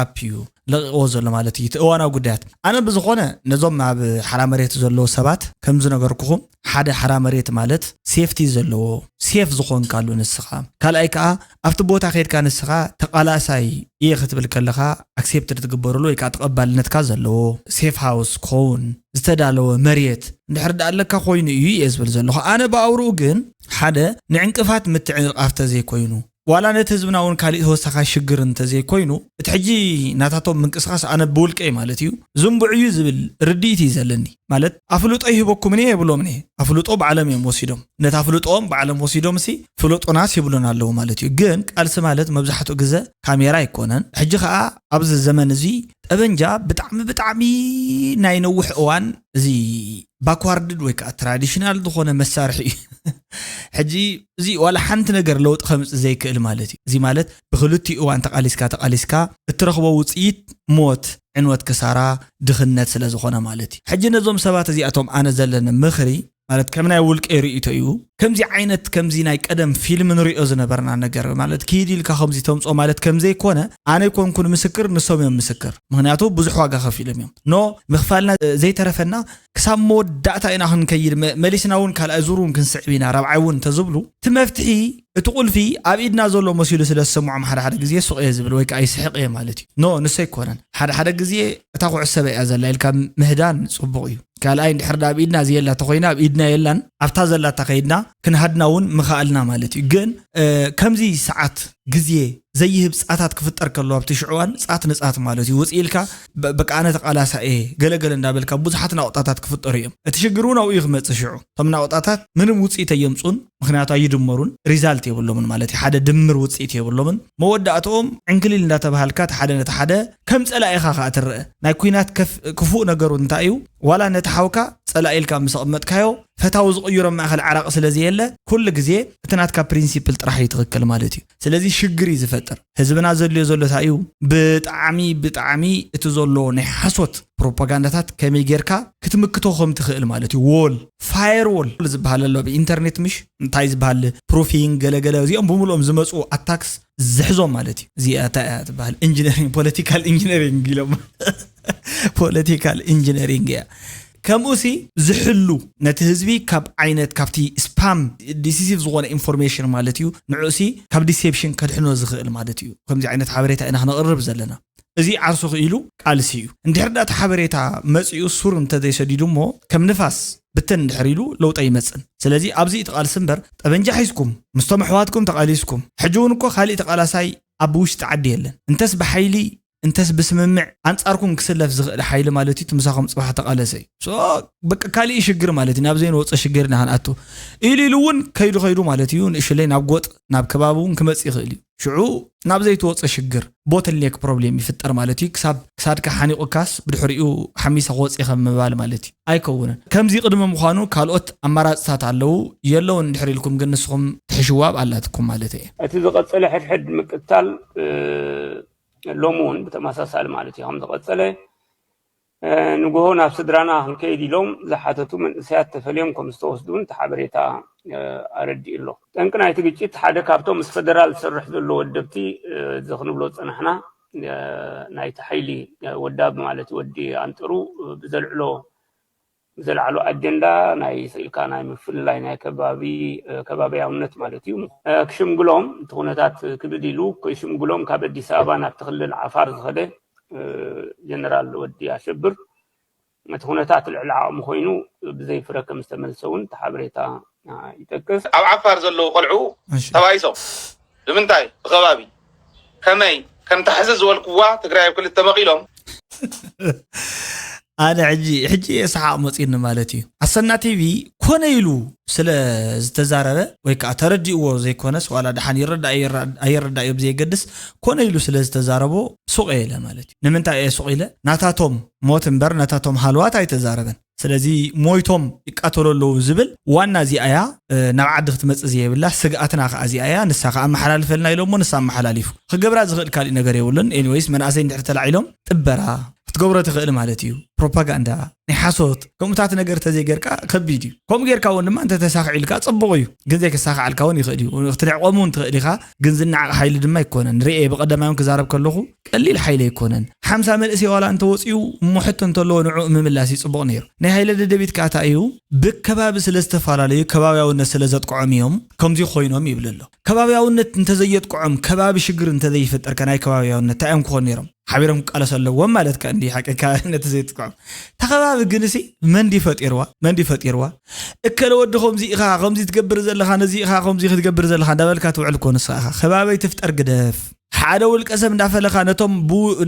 ኣፕ እዩ ለቒቕዎ ዘሎ ማለት እዩ እቲ እዋናዊ ጉዳያት ኣነ ብዝኾነ ነዞም ኣብ ሓራ መሬት ዘለዉ ሰባት ከም ዝነገርኩኹም ሓደ ሓራ መሬት ማለት ሴፍቲ ዘለዎ ሴፍ ዝኾንካሉ ንስኻ ካልኣይ ከዓ ኣብቲ ቦታ ከድካ ንስኻ ተቓላሳይ እየ ክትብል ከለኻ ኣክሴፕትድ ትግበረሉ ወይ ከዓ ተቐባልነትካ ዘለዎ ሴፍ ሃውስ ክኸውን ዝተዳለወ መሬት እንድሕር ዳ ኣለካ ኮይኑ እዩ እየ ዝብል ዘለኹ ኣነ ብኣውርኡ ግን ሓደ ንዕንቅፋት ምትዕንቓፍ ተዘይኮይኑ ዋላ ነቲ ህዝብና እውን ካሊእ ተወሳኻይ ሽግር እንተዘይኮይኑ እቲ ሕጂ ናታቶም ምንቅስቃስ ኣነ ብውልቀይ ማለት እዩ ዝንቡዕ እዩ ዝብል ርድኢት እዩ ዘለኒ ማለት ኣፍልጦ ይህበኩምን እየ የብሎምን እየ ኣፍልጦ ባዕሎም እዮም ወሲዶም ነቲ ኣፍልጦኦም ባዕሎም ወሲዶም ሲ ፍለጡናስ ይብሉና ኣለዉ ማለት እዩ ግን ቃልሲ ማለት መብዛሕትኡ ግዘ ካሜራ ኣይኮነን ሕጂ ከዓ ኣብዚ ዘመን እዚ ጠበንጃ ብጣዕሚ ብጣዕሚ ናይ ነውሕ እዋን እዚ ባክዋርድድ ወይ ከዓ ትራዲሽናል ዝኾነ መሳርሒ እዩ ሕጂ እዚ ዋላ ሓንቲ ነገር ለውጢ ከምፅእ ዘይክእል ማለት እዩ እዚ ማለት ብክልቲኡ እዋን ተቃሊስካ ተቃሊስካ እትረኽቦ ውፅኢት ሞት ዕንወት፣ ክሳራ፣ ድኽነት ስለ ዝኾነ ማለት እዩ። ሕጂ ነዞም ሰባት እዚኣቶም ኣነ ዘለኒ ምኽሪ ማለት ከም ናይ ውልቀ ርእይቶ እዩ። ከምዚ ዓይነት ከምዚ ናይ ቀደም ፊልም ንሪኦ ዝነበርና ነገር ማለት ክይድ ኢልካ ከምዚ ተምፅኦ ማለት ከም ዘይኮነ ኣነ ኣይኮንኩን ምስክር፣ ንሶም እዮም ምስክር። ምክንያቱ ብዙሕ ዋጋ ከፊሎም እዮም። ኖ ምኽፋልና ዘይተረፈና ክሳብ መወዳእታ ኢና ክንከይድ፣ መ- መሊስና እውን ካልኣይ ዙር እውን ክንስዕብ ኢና፣ ራብዓይ እውን እንተዝብሉ እቲ መፍትሒ እቲ ቁልፊ ኣብ ኢድና ዘሎ መሲሉ ስለ ዝስምዖም ሓደ ሓደ ግዜ ሱቕ እየ ዝብል ወይ ከዓ ይስሕቕ እየ ማለት እዩ። ኖ ንሱ ኣይኮነን። ሓደ ሓደ ግዜ እታ ኩዕሰበ እያ ዘላ ኢልካ ምህዳን ፅቡቕ እዩ። ካልኣይ እንድሕር ዳ ኣብ ኢድና ዝየላ ተኮይና ኣብ ኢድና የላን ኣብታ ዘላታ ከይድና ክንሃድና እውን ምኽኣልና ማለት እዩ። ግን ከምዚ ሰዓት ግዜ ዘይህብ ፃታት ክፍጠር ከሎ ኣብቲ ሽዕዋን ፃት ንፃት ማለት እዩ ውፅእ ኢልካ በቃ ኣነ ተቃላሳ እየ ገለገለ እንዳበልካ ብዙሓት ናቁጣታት ክፍጠሩ እዮም። እቲ ሽግር እውን ኣብኡ እዩ ክመፅእ ሽዑ እቶም ናቁጣታት ምንም ውፅኢት ኣየምፁን። ምክንያቱ ኣይድመሩን፣ ሪዛልት የብሎምን ማለት እዩ። ሓደ ድምር ውፅኢት የብሎምን። መወዳእትኦም ዕንክሊል እንዳተባሃልካ እቲ ሓደ ነቲ ሓደ ከም ፀላኢኻ ከዓ ትረአ። ናይ ኩናት ክፉእ ነገሩ እንታይ እዩ? ዋላ ነቲ ሓውካ ፀላኢ ኢልካ ምስ ኣቐመጥካዮ ፈታዊ ዝቕይሮ ማእኸል ዓራቂ ስለ ዘየለ ኩሉ ግዜ እቲ ናትካ ፕሪንሲፕል ጥራሕ እዩ ትኽክል ማለት እዩ። ስለዚ ሽግር እዩ ዝፈጥር። ህዝብና ዘድልዮ ዘሎ እንታይ እዩ? ብጣዕሚ ብጣዕሚ እቲ ዘሎ ናይ ሓሶት ፕሮፓጋንዳታት ከመይ ጌርካ ክትምክቶ ከም ትኽእል ማለት እዩ። ዎል ፋየር ዎል ዝበሃል ኣሎ ብኢንተርኔት ምሽ እንታይ ዝበሃል ፕሩፊንግ ገለገለ እዚኦም ብምልኦም ዝመፁ ኣታክስ ዝሕዞም ማለት እዩ። እዚኣ እንታይ እያ ትበሃል? ኢንጂነሪንግ ፖለቲካል ኢንጂነሪንግ ኢሎም ፖለቲካል ኢንጂነሪንግ እያ። ከምኡ ሲ ዝሕሉ ነቲ ህዝቢ ካብ ዓይነት ካብቲ ስፓም ዲሲሲቭ ዝኾነ ኢንፎርሜሽን ማለት እዩ። ንዑ ሲ ካብ ዲሴፕሽን ከድሕኖ ዝኽእል ማለት እዩ። ከምዚ ዓይነት ሓበሬታ ኢና ክነቕርብ ዘለና። እዚ ዓርሱ ክኢሉ ቃልሲ እዩ። እንድሕር ዳቲ ሓበሬታ መፂኡ ሱር እንተዘይሰዲዱ እሞ ከም ንፋስ ብትን እንድሕር ኢሉ ለውጢ ኣይመፅን። ስለዚ ኣብዚ እቲ ቃልሲ እምበር ጠበንጃ ሒዝኩም ምስቶም ኣሕዋትኩም ተቃሊስኩም ሕጂ እውን እኮ ካሊእ ተቃላሳይ ኣብ ውሽጢ ዓዲ የለን። እንተስ ብሓይሊ እንተስ ብስምምዕ ኣንጻርኩም ክስለፍ ዝኽእል ሓይሊ ማለት እዩ። እቲ ምሳኹም ጽባሕ ተቓለሰ እዩ። So በቃ ካሊእ ሽግር ማለት እዩ። ናብ ዘይንወጾ ሽግር ኢና ክንኣቱ ኢሉ ኢሉ እውን ከይዱ ከይዱ ማለት እዩ። ንእሽለይ ናብ ጎጥ ናብ ከባቢ እውን ክመጽእ ይኽእል እዩ። ሽዑ ናብ ዘይትወጾ ሽግር ቦትልኔክ ፕሮብሌም ይፍጠር ማለት እዩ። ክሳብ ክሳድካ ሓኒቑካስ ብድሕሪኡ ሓሚሳ ክወጽእ ከም ምባል ማለት እዩ። ኣይከውንን። ከምዚ ቅድሚ ምዃኑ ካልኦት ኣማራጽታት ኣለዉ የለውን እንድሕር ኢልኩም ግን ንስኹም ትሕሽዋ ኣብ ኣላትኩም ማለት እየ። እቲ ዝቐጸለ ሕድሕድ ምቅታል ሎሚ እውን ብተመሳሳሊ ማለት እዩ ከም ዝቐጸለ፣ ንግሆ ናብ ስድራና ክንከይድ ኢሎም ዝሓተቱ መንእሰያት ተፈልዮም ከም ዝተወስዱ እውን እቲ ሓበሬታ ኣረዲኡ ኣሎ። ጠንቂ ናይቲ ግጭት ሓደ ካብቶም ምስ ፈደራል ዝሰርሕ ዘሎ ወደብቲ፣ እዚ ክንብሎ ዝጸናሕና፣ ናይቲ ሓይሊ ወዳብ ማለት ወዲ ኣንጥሩ ብዘልዕሎ ብዘለዓሉ ኣጀንዳ ናይ ስኢልካ ናይ ምፍልላይ ናይ ከባቢ ከባቢያውነት ማለት እዩ ክሽምግሎም እቲ ኩነታት ክብድ ኢሉ ክሽምግሎም ካብ ኣዲስ ኣበባ ናብቲ ክልል ዓፋር ዝኸደ ጀነራል ወዲ ኣሸብር እቲ ኩነታት ልዕሊ ዓቕሚ ኮይኑ ብዘይ ፍረ ከም ዝተመልሰ እውን እቲ ሓበሬታ ይጠቅስ። ኣብ ዓፋር ዘለዉ ቆልዑ ተባኢሶም ብምንታይ ብከባቢ ከመይ ከም ተሕዚ ዝበልክዋ ትግራይ ኣብ ክልተ መቒሎም ኣነ ሕጂ ሕጂ የሰሓቕ መፂኒ ማለት እዩ። ኣሰና ቲቪ ኮነ ኢሉ ስለ ዝተዛረበ ወይ ከዓ ተረዲእዎ ዘይኮነስ ዋላ ደሓን ይረዳ ኣይረዳእዮ ብዘየገድስ ኮነ ኢሉ ስለ ዝተዛረቦ ሱቕ ኢለ ማለት እዩ። ንምንታይ እየ ሱቕ ኢለ? ናታቶም ሞት እምበር ናታቶም ሃልዋት ኣይተዛረበን። ስለዚ ሞይቶም ይቃተሉ ኣለዉ ዝብል ዋና እዚኣ እያ። ናብ ዓዲ ክትመፅእ ዘየብላ ስግኣትና ከዓ እዚኣ እያ። ንሳ ከዓ ኣመሓላልፈልና ኢሎሞ ንሳ ኣመሓላሊፉ ክገብራ ዝኽእል ካሊእ ነገር የብሉን። ኤኒወይስ መናእሰይ እንድሕር ተላዒሎም ጥበራ ክትገብሮ ትኽእል ማለት እዩ። ፕሮፓጋንዳ ናይ ሓሶት ከምኡታት ነገር ተዘይገርካ ከቢድ እዩ። ከምኡ ጌርካ እውን ድማ እንተተሳኺዕልካ ፅቡቕ እዩ፣ ግን ዘይከሳኽዓልካ እውን ይኽእል እዩ። ክትንዕቆም እውን ትኽእል ኢኻ፣ ግን ዝነዓቕ ሓይሊ ድማ ኣይኮነን። ርኤ ብቐደማይ እውን ክዛረብ ከለኹ ቀሊል ሓይሊ ኣይኮነን። ሓምሳ መንእሰይ ዋላ እንተወፅኡ እሞ ሕቶ እንተለዎ ንዕኡ ምምላስ እዩ ፅቡቕ ነይሩ። ናይ ሃይለ ደደቢት ከዓ እንታይ እዩ ብከባቢ ስለ ዝተፈላለዩ ከባብያውነት ስለ ዘጥቅዖም እዮም ከምዚ ኮይኖም ይብል ኣሎ። ከባብያውነት እንተዘየጥቅዖም ከባቢ ሽግር እንተዘይፈጠርከ ናይ ከባብያውነት እንታይ እዮም ክኾኑ ነይሮም? ሓቢሮም ክቃለሱ ኣለዎም ማለት ከ እንዲ ሓቂካ ነቲ ዘይጥቅዖም ተኸባቢ ግንሲ መንዲ ፈጢርዋ መንዲ ፈጢርዋ እከለ ወዲ ከምዚ ኢኻ ከምዚ ትገብር ዘለኻ ነዚ ኢኻ ከምዚ ክትገብር ዘለኻ እንዳበልካ ትውዕል ኮ ንስኻ ኢኻ ከባበይ ትፍጠር ግደፍ ሓደ ውልቀ ሰብ እንዳፈለኻ ነቶም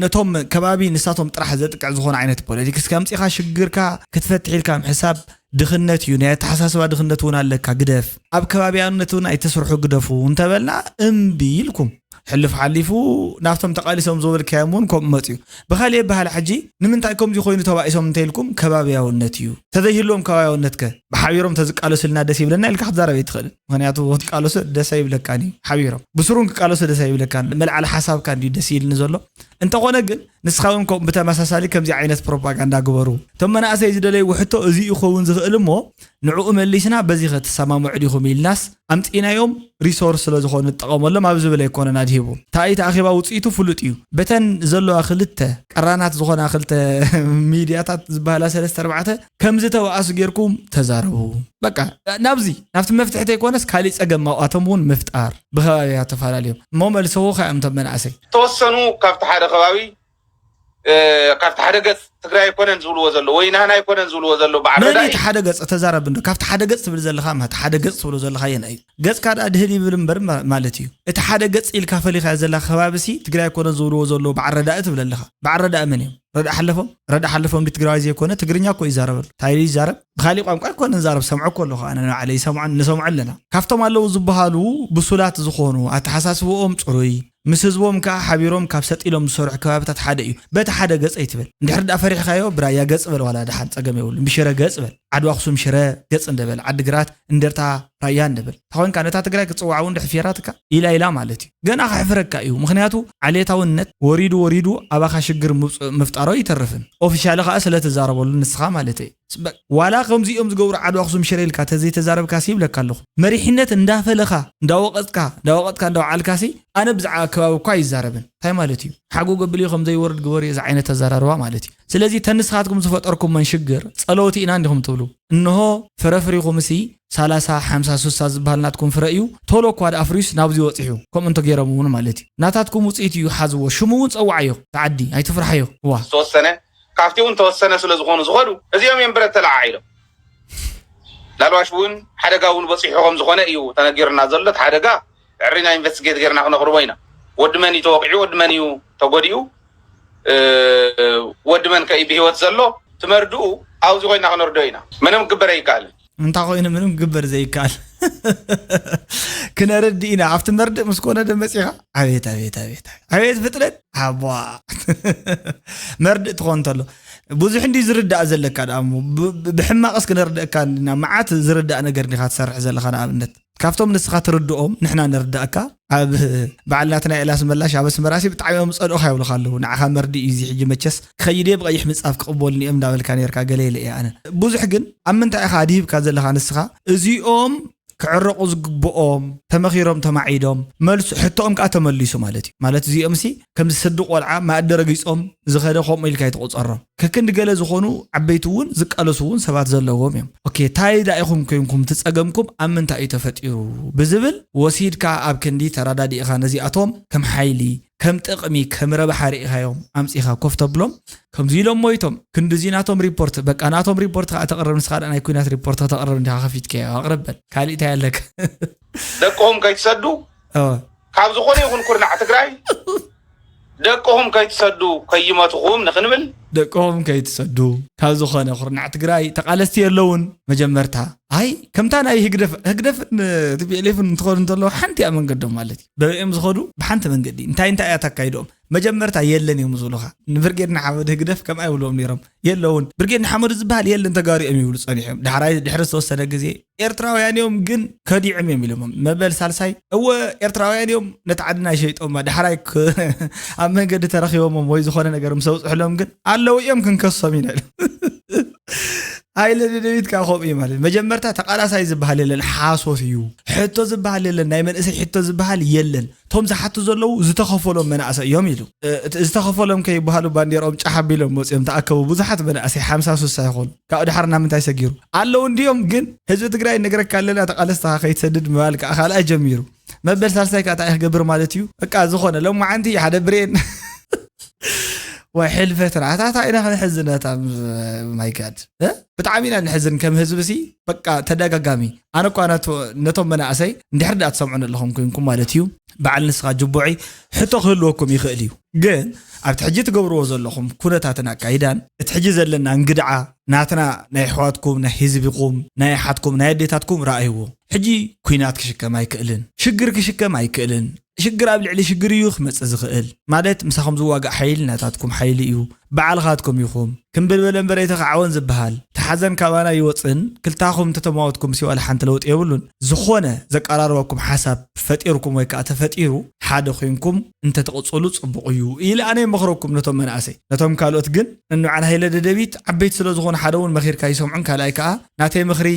ነቶም ከባቢ ንሳቶም ጥራሕ ዘጥቅዕ ዝኾነ ዓይነት ፖለቲክስ ከምፂኻ ሽግርካ ክትፈትሕ ኢልካ ምሕሳብ ድኽነት እዩ ናይ ኣተሓሳስባ ድኽነት እውን ኣለካ ግደፍ ኣብ ከባቢያውነት እውን ኣይተስርሑ ግደፉ እንተበልና እምቢ ኢልኩም ሕልፍ ሓሊፉ ናብቶም ተቓሊሶም ዝበልካዮም እውን ከምኡ መፅዩ ብኻሊእ በሃል ሕጂ ንምንታይ ከምዚ ኮይኑ ተባኢሶም እንተኢልኩም ከባቢያውነት እዩ ተዘይህልዎም ከባቢያውነትከ ብሓቢሮም ተዝቃለሱልና ደስ ይብለና ኢልካ ክትዛረብ ኣይትኽእልን ምክንያቱ ክትቃለሱ ደስ ኣይብለካን እዩ ሓቢሮም ብስሩን ክቃለሱ ደስ ኣይብለካን መልዓሊ ሓሳብካ እንዲ ደስ ይልኒ ዘሎ እንተኾነ ግን ንስኻ እውን ከምኡ ብተመሳሳሊ ከምዚ ዓይነት ፕሮፓጋንዳ ግበሩ። እቶም መናእሰይ ዝደለይዎ ሕቶ እዚ ይኸውን ዝኽእል እሞ ንዕኡ መሊስና በዚ ኸትሰማምዑ ዲኹም ኢልናስ ኣምፂእናዮም ሪሶርስ ስለ ዝኾኑ ንጠቐመሎም ኣብ ዝብል ኣይኮነን ኣድሂቡ። ታይት ኣኼባ ውፅኢቱ ፍሉጥ እዩ። በተን ዘለዋ ክልተ ቀራናት ዝኾና ክልተ ሚድያታት ዝበሃላ ሰለስተ ኣርባዕተ ከም ዝተባኣሱ ጌርኩም ተዛረቡ። በቃ ናብዚ ናብቲ መፍትሒ ተይኮነስ ካሊእ ፀገም ኣብኣቶም እውን ምፍጣር ብከባቢያ ተፈላለዮም እሞ መልሰዎ ከ እምቶም መናእሰይ ተወሰኑ ካብቲ ሓደ ከባቢ ካብቲ ሓደ ገፅ ትግራይ ኣይኮነን ዝብልዎ ዘሎ ወይ ናህና ኣይኮነን ዝብልዎ ዘሎ በዓል መን ረዳኢ እቲ ሓደ ገፅ ተዛረብ እንዶ ካብቲ ሓደ ገፅ ትብል ዘለኻ ማ ሓደ ገፅ ትብሎ ዘለኻ የን እዩ ገፅካ ደኣ ድህል ይብል እምበር ማ- ማለት እዩ እቲ ሓደ ገፅ ኢልካ ፈሊኻ ዘላ ከባቢ ሲ ትግራይ ኣይኮነን ዝብልዎ ዘሎ በዓል ረዳኢ ትብል ኣለኻ በዓል ረዳኢ መን እዮም ረዳ ሓለፎም ረዳ ሓለፎም ዲ ትግራዋይ ዘይኮነ ትግርኛ እኮ ይዛረበሉ እንታይ ይዛረብ ብካሊእ ቋንቋ ኣይኮነ ንዛረብ ሰምዖ እኮ ኣለኹ ኣነ ንባዕለይ ይሰምዖ ንሰምዖ ኣለና ካብቶም ኣለዉ ዝበሃሉ ብሱላት ዝኾኑ ኣተሓሳስብኦም ፅሩይ ምስ ህዝቦም ከዓ ሓቢሮም ካብ ሰጥ ኢሎም ዝሰርሑ ከባብታት ሓደ እዩ። በቲ ሓደ ገፅ ኣይትበል። እንድሕር ደኣ ፈሪሕካዮ ብራያ ገፅ በል ዋላ ደሓን ፀገም የብሉን። ብሽረ ገፅ በል። ዓድዋ ኣኽሱም ሽረ ገፅ እንደበል። ዓድግራት እንደርታ ራያ እንደበል። ተኾንካ ነታ ትግራይ ክትፅዋዕ እውን ድሕፊራትካ ኢላ ኢላ ማለት እዩ። ገና ከሕፍረካ እዩ። ምኽንያቱ ዓሌታውነት ወሪዱ ወሪዱ ኣባኻ ሽግር ምውፅእ ምፍጣሮ ኣይተርፍን። ኦፊሻሊ ከዓ ስለትዛረበሉ ንስኻ ማለት እዩ። ዋላ ከምዚኦም ዝገብሩ ዓድዋ ኣኽሱም ሽረ ኢልካ ተዘይተዛረብካሲ ይብለካ ኣለኹ። መሪሕነት እንዳፈለኻ እንዳወቐጥካ እንዳወቐጥካ እንዳወዓልካሲ ኣነ ብዛዕባ ከባቢ እኳ ኣይዛረብን። እንታይ ማለት እዩ? ሓጎ ገብል እዩ ከምዘይወርድ ግበሩ እዩ እዚ ዓይነት ኣዘራርባ ማለት እዩ። ስለዚ ተንስኻትኩም ዝፈጠርኩሞን ሽግር ጸለውቲ ኢና እንዲኹም ትብሉ። እንሆ ፍረ ፍሪኹምሲ ሰላሳ ሓምሳ ስሳ ዝበሃል ናትኩም ፍረ እዩ። ቶሎ እኳ ደኣ ፍርዩስ ናብዚ ወፂሑ። ከምኡ እንተገይሮም እውን ማለት እዩ። ናታትኩም ውፅኢት እዩ ሓዝዎ። ሽሙ እውን ፀዋዓዮ። ተዓዲ ኣይትፍርሓዮ። ዋ ዝተወሰነ ካብቲ እውን ተወሰነ ስለ ዝኾኑ ዝኸዱ እዚኦም እዮም ብረት ተለዓዒሎም ላልባሽ እውን ሓደጋ እውን በፂሑ ከም ዝኾነ እዩ ተነጊርና ዘሎ እቲ ሓደጋ ዕሪና ኢንቨስቲጌት ጌርና ክነቕርቦ ኢና ወዲ መን እዩ ተወቂዑ ወዲ መን እዩ ተጎዲኡ ወዲ መን ከ ብሂወት ዘሎ ትመርድኡ ኣብዚ ኮይና ክነርዶ ኢና ምንም ክግበር ኣይከኣልን እንታይ ኮይኑ ምንም ክግበር ዘይከኣል ክነርድ ኢና ኣብቲ መርድእ ምስ ኮነ ዶ መፂኻ ኣቤት ኣቤት ኣቤት ኣቤት ፍጥረት ኣቧ መርድእ ትኾን እንተሎ ብዙሕ እንዲ ዝርዳእ ዘለካ ደኣ እሞ ብሕማቕስ ክነርድእካ እንዲና መዓት ዝርዳእ ነገር እንዲኻ ትሰርሕ ዘለኻ ንኣብነት ካብቶም ንስኻ ትርድኦም ንሕና ንርዳእካ ኣብ በዓል ናትና ኤላስ መላሽ ኣብ ኣስመራሲ ብጣዕሚ እዮም ዝፀልኡኻ ይብሉኻ ኣለዉ ንዓኻ መርድእ እዩ እዚ ሕጂ መቸስ ክኸይድ እየ ብቐይሕ ምንፃፍ ክቕበሉኒ እዮም እንዳበልካ ነርካ ገለ ኢለ እየ ኣነ ብዙሕ ግን ኣብ ምንታይ ኢኻ ኣድሂብካ ዘለኻ ንስኻ እዚኦም ክዕረቑ ዝግብኦም ተመኺሮም ተማዒዶም መልሱ ሕቶኦም ከዓ ተመሊሱ ማለት እዩ ማለት እዚኦም ሲ ከምዚ ሰዲ ቆልዓ ማእዲ ረጊፆም ዝኸደ ከምኡ ኢልካ ይትቆፀሮም ከክንዲ ገለ ዝኾኑ ዓበይቲ እውን ዝቃለሱ እውን ሰባት ዘለዎም እዮም ኦኬ ታይ ዳ ኢኹም ኮይንኩም ትፀገምኩም ኣብ ምንታይ እዩ ተፈጢሩ ብዝብል ወሲድካ ኣብ ክንዲ ተረዳዲእኻ ነዚኣቶም ከም ሓይሊ ከም ጥቕሚ ከም ረብሓ ርኢኻዮም ኣምፂኻ ኮፍ ተብሎም ከምዚ ኢሎም ሞይቶም ክንድዚ ናቶም ሪፖርት በቃ ናቶም ሪፖርት ከዓ ተቕርብ ንስኻ ናይ ኩናት ሪፖርት ከተቕርብ እንዲኻ ከፊትካዮ ኣቕርብ በል ካሊእ እንታይ ኣለካ ደቅኹም ከይትሰዱ ካብ ዝኾነ ይኹን ኩርናዕ ትግራይ ደቅኹም ከይትሰዱ ከይመትኹም ንኽንብል ደቅኹም ከይትሰዱ ካብ ዝኾነ ኩርናዕ ትግራይ ተቃለስቲ የለውን መጀመርታ ኣይ ከምታ ናይ ህግደፍ ህግደፍን ቲፒኤልኤፍን እንትኾኑ እንተለዉ ሓንቲ እያ መንገዶም ማለት እዩ በበኦም ዝኸዱ ብሓንቲ መንገዲ እንታይ እንታይ እያ ተካይዶም መጀመርታ የለን እዮም ዝብሉኻ ንብርጌድ ንሓመዱ ህግደፍ ከምኣ ይብልዎም ነይሮም የለውን ብርጌድ ንሓመዱ ዝበሃል የለን ተጋሩ እዮም ይብሉ ፀኒሖም ዳሕራይ ድሕሪ ዝተወሰነ ግዜ ኤርትራውያን እዮም ግን ከዲዖም እዮም ኢሎሞም መበል ሳልሳይ እወ ኤርትራውያን እዮም ነቲ ዓድና ይሸይጦማ ዳሕራይ ኣብ መንገዲ ተረኺቦሞም ወይ ዝኾነ ነገር ምስ ኣውፅሕሎም ግን ኣለዉ እዮም ክንከሶም ኢና ኢሎም ሃይለ ደደቢት ከዓ ከምኡ እዩ ማለት መጀመርታ ተቃላሳይ ዝበሃል የለን ሓሶት እዩ ሕቶ ዝበሃል የለን ናይ መንእሰይ ሕቶ ዝበሃል የለን እቶም ዝሓቱ ዘለዉ ዝተኸፈሎም መናእሰይ እዮም ኢሉ ዝተኸፈሎም ከይበሃሉ ባንዴርኦም ጫሕ ኣቢሎም መፅኦም ተኣከቡ ብዙሓት መናእሰይ ሓምሳ ሱሳ ይኾኑ ካብ ድሓር ናብ ምንታይ ሰጊሩ ኣለዉ እንዲዮም ግን ህዝቢ ትግራይ ነግረካ ኣለና ተቃለስቲ ከይትሰድድ ምባል ከዓ ካልኣይ ጀሚሩ መበል ሳልሳይ ከዓ እንታይ ክገብር ማለት እዩ በቃ ዝኾነ ሎማዓንቲ ሓደ ብሬን ወይ ሕልፈት ራእታታ ኢና ክንሕዝነታ ማይጋድ ብጣዕሚ ኢና ንሕዝን ከም ህዝቢ ሲ በቃ ተደጋጋሚ ኣነ እኳ ነቶም መናእሰይ እንድሕር ዳ ትሰምዑን ኣለኹም ኮይንኩም ማለት እዩ በዓል ንስኻ ጅቡዒ ሕቶ ክህልወኩም ይኽእል እዩ ግን ኣብቲ ሕጂ ትገብርዎ ዘለኹም ኩነታትን ኣካይዳን እቲ ሕጂ ዘለና እንግድዓ ናትና ናይ ኣሕዋትኩም ናይ ህዝብኹም ናይ ኣሓትኩም ናይ ኣዴታትኩም ረኣይዎ ሕጂ ኩናት ክሽከም ኣይክእልን ሽግር ክሽከም ኣይክእልን ሽግር ኣብ ልዕሊ ሽግር እዩ ክመፅእ ዝኽእል ማለት ምሳኹም ዝዋጋእ ሓይሊ ናታትኩም ሓይሊ እዩ ባዕልኻትኩም ኢኹም። ክምብል በለ እምበር ኣይተኻዕወን ዝበሃል። እቲ ሓዘን ካባና ይወፅን ክልታኹም እንተተማወትኩም ሲዋላ ሓንቲ ለውጢ የብሉን። ዝኾነ ዘቀራርበኩም ሓሳብ ፈጢርኩም ወይ ከዓ ተፈጢሩ ሓደ ኮይንኩም እንተትቕፅሉ ፅቡቕ እዩ ኢለ ኣነ የመኽረኩም ነቶም መናእሰይ። ነቶም ካልኦት ግን እንዓን ሃይለ ደደቢት ዓበይቲ ስለ ዝኾኑ ሓደ እውን መኺርካ ይሰምዑን ካልኣይ ከዓ ናተይ ምኽሪ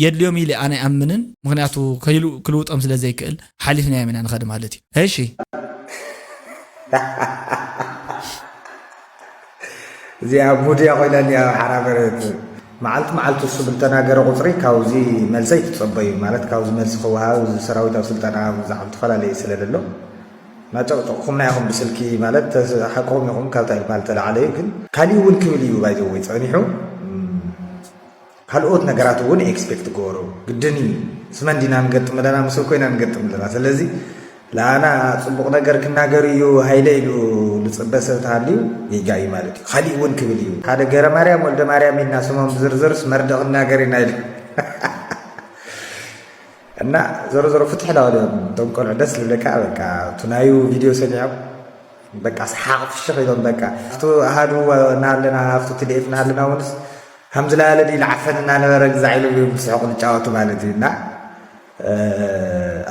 የድልዮም ኢለ ኣነ ኣይኣምንን። ምኽንያቱ ከይሉ ክልውጦም ስለ ዘይክእል ሓሊፍናዮም ኢና ንኸድ ማለት እዩ። እሺ እዚኣ ሙድያ ኮይና እኒኣ ሓራ መሬት። መዓልቲ መዓልቲ እሱ ብልተናገረ ቁፅሪ ካብዚ መልሰይ ትፀበዩ ማለት ካብዚ መልሲ ክወሃብ እዚ ሰራዊት ኣብ ስልጠና ብዛዕባ ዝተፈላለየ ስለ ዘሎ ናጨቕጨቕኹምና ኢኹም ብስልኪ ማለት ሓቅኹም ኢኹም ካብታ ይባል ተላዓለ እዩ ግን ካሊእ እውን ክብል እዩ ባይዘወይ ፀኒሑ ካልኦት ነገራት እውን ኤክስፔክት ገበሩ ግድን እዩ ስመን ዲና ንገጥም ኣለና ምስል ኮይና ንገጥም ኣለና ስለዚ ለኣና ፅቡቕ ነገር ክናገር እዩ ሃይለ ኢሉ ልፅበ ሰብ ተሃልዩ ጌጋ እዩ ማለት እዩ ካሊእ እውን ክብል እዩ ሓደ ገረ ማርያም ወልደ ማርያም ኢልና ስሞም ብዝርዝርስ መርድእ ክናገር ኢና ኢሉ እና ዞሮ ዞሮ ፍትሕ ላወልዮም እቶም ቆልዑ ደስ ልብለካ በቃ እቲ ናዩ ቪድዮ ሰሚዖም በቃ ሰሓቕ ፍሽኽ ኢሎም በቃ ኣብቲ ኣሃዱ እናሃለና ኣብቲ ትድኤፍ እናሃለና እውንስ ከምዚ ላለ ድዩ ልዓፈን እናነበረ ግዛዕ ኢሎም እዮም ዝስሕቑ ዝጫወቱ ማለት እዩ እና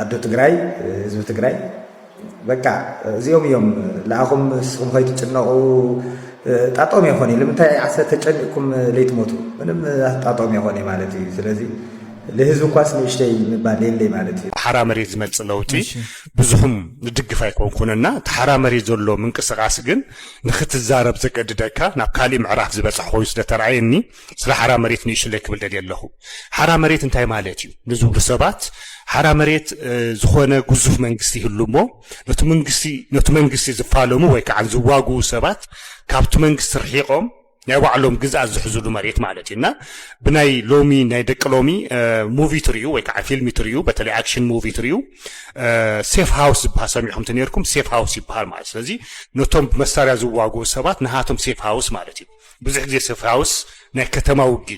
ኣዶ ትግራይ ህዝቢ ትግራይ በቃ እዚኦም እዮም ለኣኹም ንስኹም ከይትጭነቑ ጣጦም የኾን እዩ ንምንታይ ዓሰ ተጨኒቕኩም ለይትሞቱ ምንም ጣጦም የኾን እዩ ማለት እዩ ስለዚ ለህዝቢ እኳስ ንእሽተይ ምባል የለይ ማለት እዩ ሓራ መሬት ዝመፅእ ለውጢ ብዙሕም ንድግፍ ኣይኮንኩንና እቲ ሓራ መሬት ዘሎ ምንቅስቃስ ግን ንክትዛረብ ዘገድደካ ናብ ካሊእ ምዕራፍ ዝበፅሕ ኮይኑ ስለተረኣየኒ ስለ ሓራ መሬት ንእሽለይ ክብል ደልየ ኣለኹ ሓራ መሬት እንታይ ማለት እዩ ንዝብሉ ሰባት ሓራ መሬት ዝኾነ ግዙፍ መንግስቲ ይህሉ እሞ ነቲ መንግስቲ ዝፋለሙ ወይ ከዓ ዝዋግኡ ሰባት ካብቲ መንግስቲ ርሒቆም ናይ ባዕሎም ግዝኣት ዝሕዝሉ መሬት ማለት እዩ እና ብናይ ሎሚ ናይ ደቂ ሎሚ ሙቪ ትሪኡ ወይ ከዓ ፊልሚ ትሪኡ በተለይ ኣክሽን ሙቪ ትሪኡ ሴፍ ሃውስ ዝበሃል ሰሚዕኩም ተነርኩም ሴፍ ሃውስ ይበሃል ማለት ስለዚ ነቶም ብመሳርያ ዝዋግኡ ሰባት ንሃቶም ሴፍ ሃውስ ማለት እዩ ብዙሕ ግዜ ሴፍ ሃውስ ናይ ከተማ ውጊ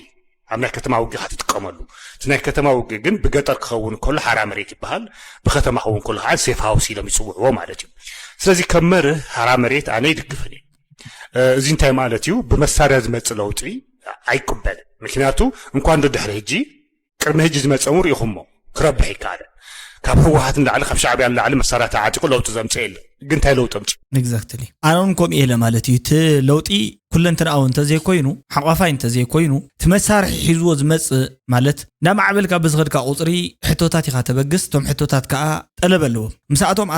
ኣብ ናይ ከተማ ውጊ ክትጥቀመሉ እቲ ናይ ከተማ ውጊ ግን ብገጠር ክኸውን ከሎ ሓራ መሬት ይበሃል ብከተማ ክኸውን ከሎ ከዓ ሴፍ ሃውስ ኢሎም ይፅውዕዎ ማለት እዩ ስለዚ ከም መርህ ሓራ መሬት ኣነ ይድግፍን እዩ እዚ እንታይ ማለት እዩ ብመሳርያ ዝመፅእ ለውጢ ኣይቅበልን ምክንያቱ እንኳን ዶ ድሕሪ ህጂ ቅድሚ ህጂ ዝመፀ እውን ርኢኹሞ ክረብሕ ይከኣለ ካብ ህወሓት ንላዕሊ ካብ ሻዕብያ ንላዕሊ መሳርያ ተዓጢቁ ለውጢ ዘምፅእ የለን ግን እንታይ ለውጢ ኣምፅእ exactly ኣነ እውን ከምኡ ኢለ ማለት እዩ እቲ ለውጢ ኩለንትንኣዊ እንተዘይኮይኑ ሓቋፋይ እንተዘይኮይኑ እቲ መሳርሒ ሒዝዎ ዝመፅእ ማለት እንዳማዕበልካ ብዝኸድካ ቁፅሪ ሕቶታት ኢኻ ተበግስ እቶም ሕቶታት ከዓ ጠለብ ኣለዎም ምስኣቶም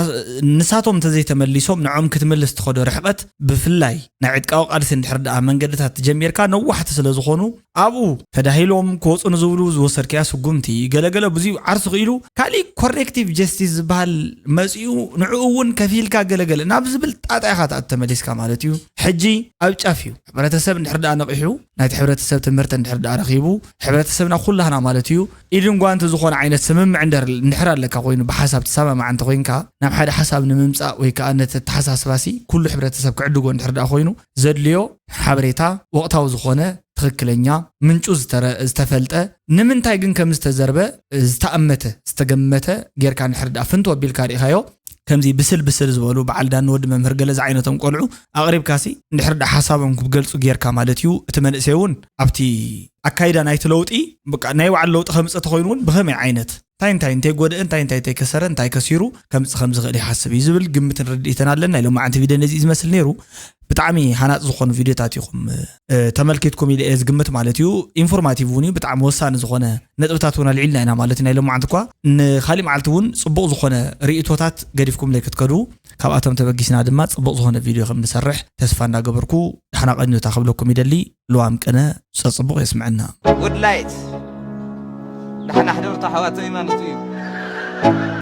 ንሳቶም እንተዘይተመሊሶም ንዖም ክትምልስ ትኸዶ ርሕቐት ብፍላይ ናይ ዕጥቃዊ ቃልሲ እንድሕር ደኣ መንገድታት ጀሚርካ ነዋሕቲ ስለ ዝኾኑ ኣብኡ ተዳሂሎም ክወፁ ንዝብሉ ዝወሰድክያ ስጉምቲ ገለገለ ብዙ ዓርሱ ክኢሉ ካሊእ ኮሬክቲቭ ጀስቲስ ዝበሃል መፂኡ ንዕኡ እውን ከፊልካ ገለገለ ናብ ዝብል ጣጣ ኢኻ ትኣቱ ተመሊስካ ማለት እዩ ሕጂ ኣብ ጫፍ እዩ ሕብረተሰብ እንድሕር ደኣ ነቒሑ ናይቲ ሕብረተሰብ ትምህርቲ እንድሕር ደኣ ረኺቡ ሕብረተሰብና ኩላህና ማለት እዩ ኢድን ጓንቲ ዝኾነ ዓይነት ስምምዕ እንድሕር ኣለካ ኮይኑ ብሓሳብ ትሰማማዕ እንተኮይንካ ናብ ሓደ ሓሳብ ንምምፃእ ወይ ከዓ ነቲ ኣተሓሳስባሲ ኩሉ ሕብረተሰብ ክዕድጎ እንድሕር ደኣ ኮይኑ ዘድልዮ ሓበሬታ ወቕታዊ ዝኾነ ትኽክለኛ ምንጩ ዝተፈልጠ ንምንታይ ግን ከም ዝተዘርበ ዝተኣመተ ዝተገመተ ጌርካ እንድሕር ደኣ ፍንቶ ኣቢልካ ርኢኻዮ ከምዚ ብስል ብስል ዝበሉ በዓል ዳኒ ወዲ መምህር ገለ ዝዓይነቶም ቆልዑ ኣቕሪብካሲ እንድሕር ደኣ ሓሳቦም ክገልፁ ጌርካ ማለት እዩ እቲ መንእሰይ እውን ኣብቲ ኣካይዳ ናይቲ ለውጢ በቃ ናይ ባዕሉ ለውጢ ከምፅእ ተኮይኑ እውን ብኸመይ ዓይነት እንታይ እንታይ እንተይጎደአ እንታይ እንታይ እንተይከሰረ እንታይ ከሲሩ ከምፅእ ከምዝኽእል ይሓስብ እዩ ዝብል ግምትን ርድኢትን ኣለና ኢሎም መዓንቲ ቪድዮ ነዚ እዩ ዝመስል ነይሩ ብጣዕሚ ሃናፂ ዝኾኑ ቪድዮታት ኢኹም ተመልኪትኩም ኢለ እየ ዝግምት ማለት እዩ ኢንፎርማቲቭ እውን እዩ ብጣዕሚ ወሳኒ ዝኾነ ነጥብታት እውን ኣልዒልና ኢና ማለት ናይ ሎማዓንቲ እኳ ንካሊእ መዓልቲ እውን ፅቡቕ ዝኾነ ርእቶታት ገዲፍኩምለይ ክትከዱ ካብኣቶም ተበጊስና ድማ ፅቡቕ ዝኾነ ቪድዮ ከም ንሰርሕ ተስፋ እንዳገበርኩ ዳሕና ቀኒታ ክብለኩም ይደሊ ልዋም ቅነ ፀፅቡቕ የስምዐና ውድላይት ዳሕና ሕደርቶ ሓዋተይ ማለት እዩ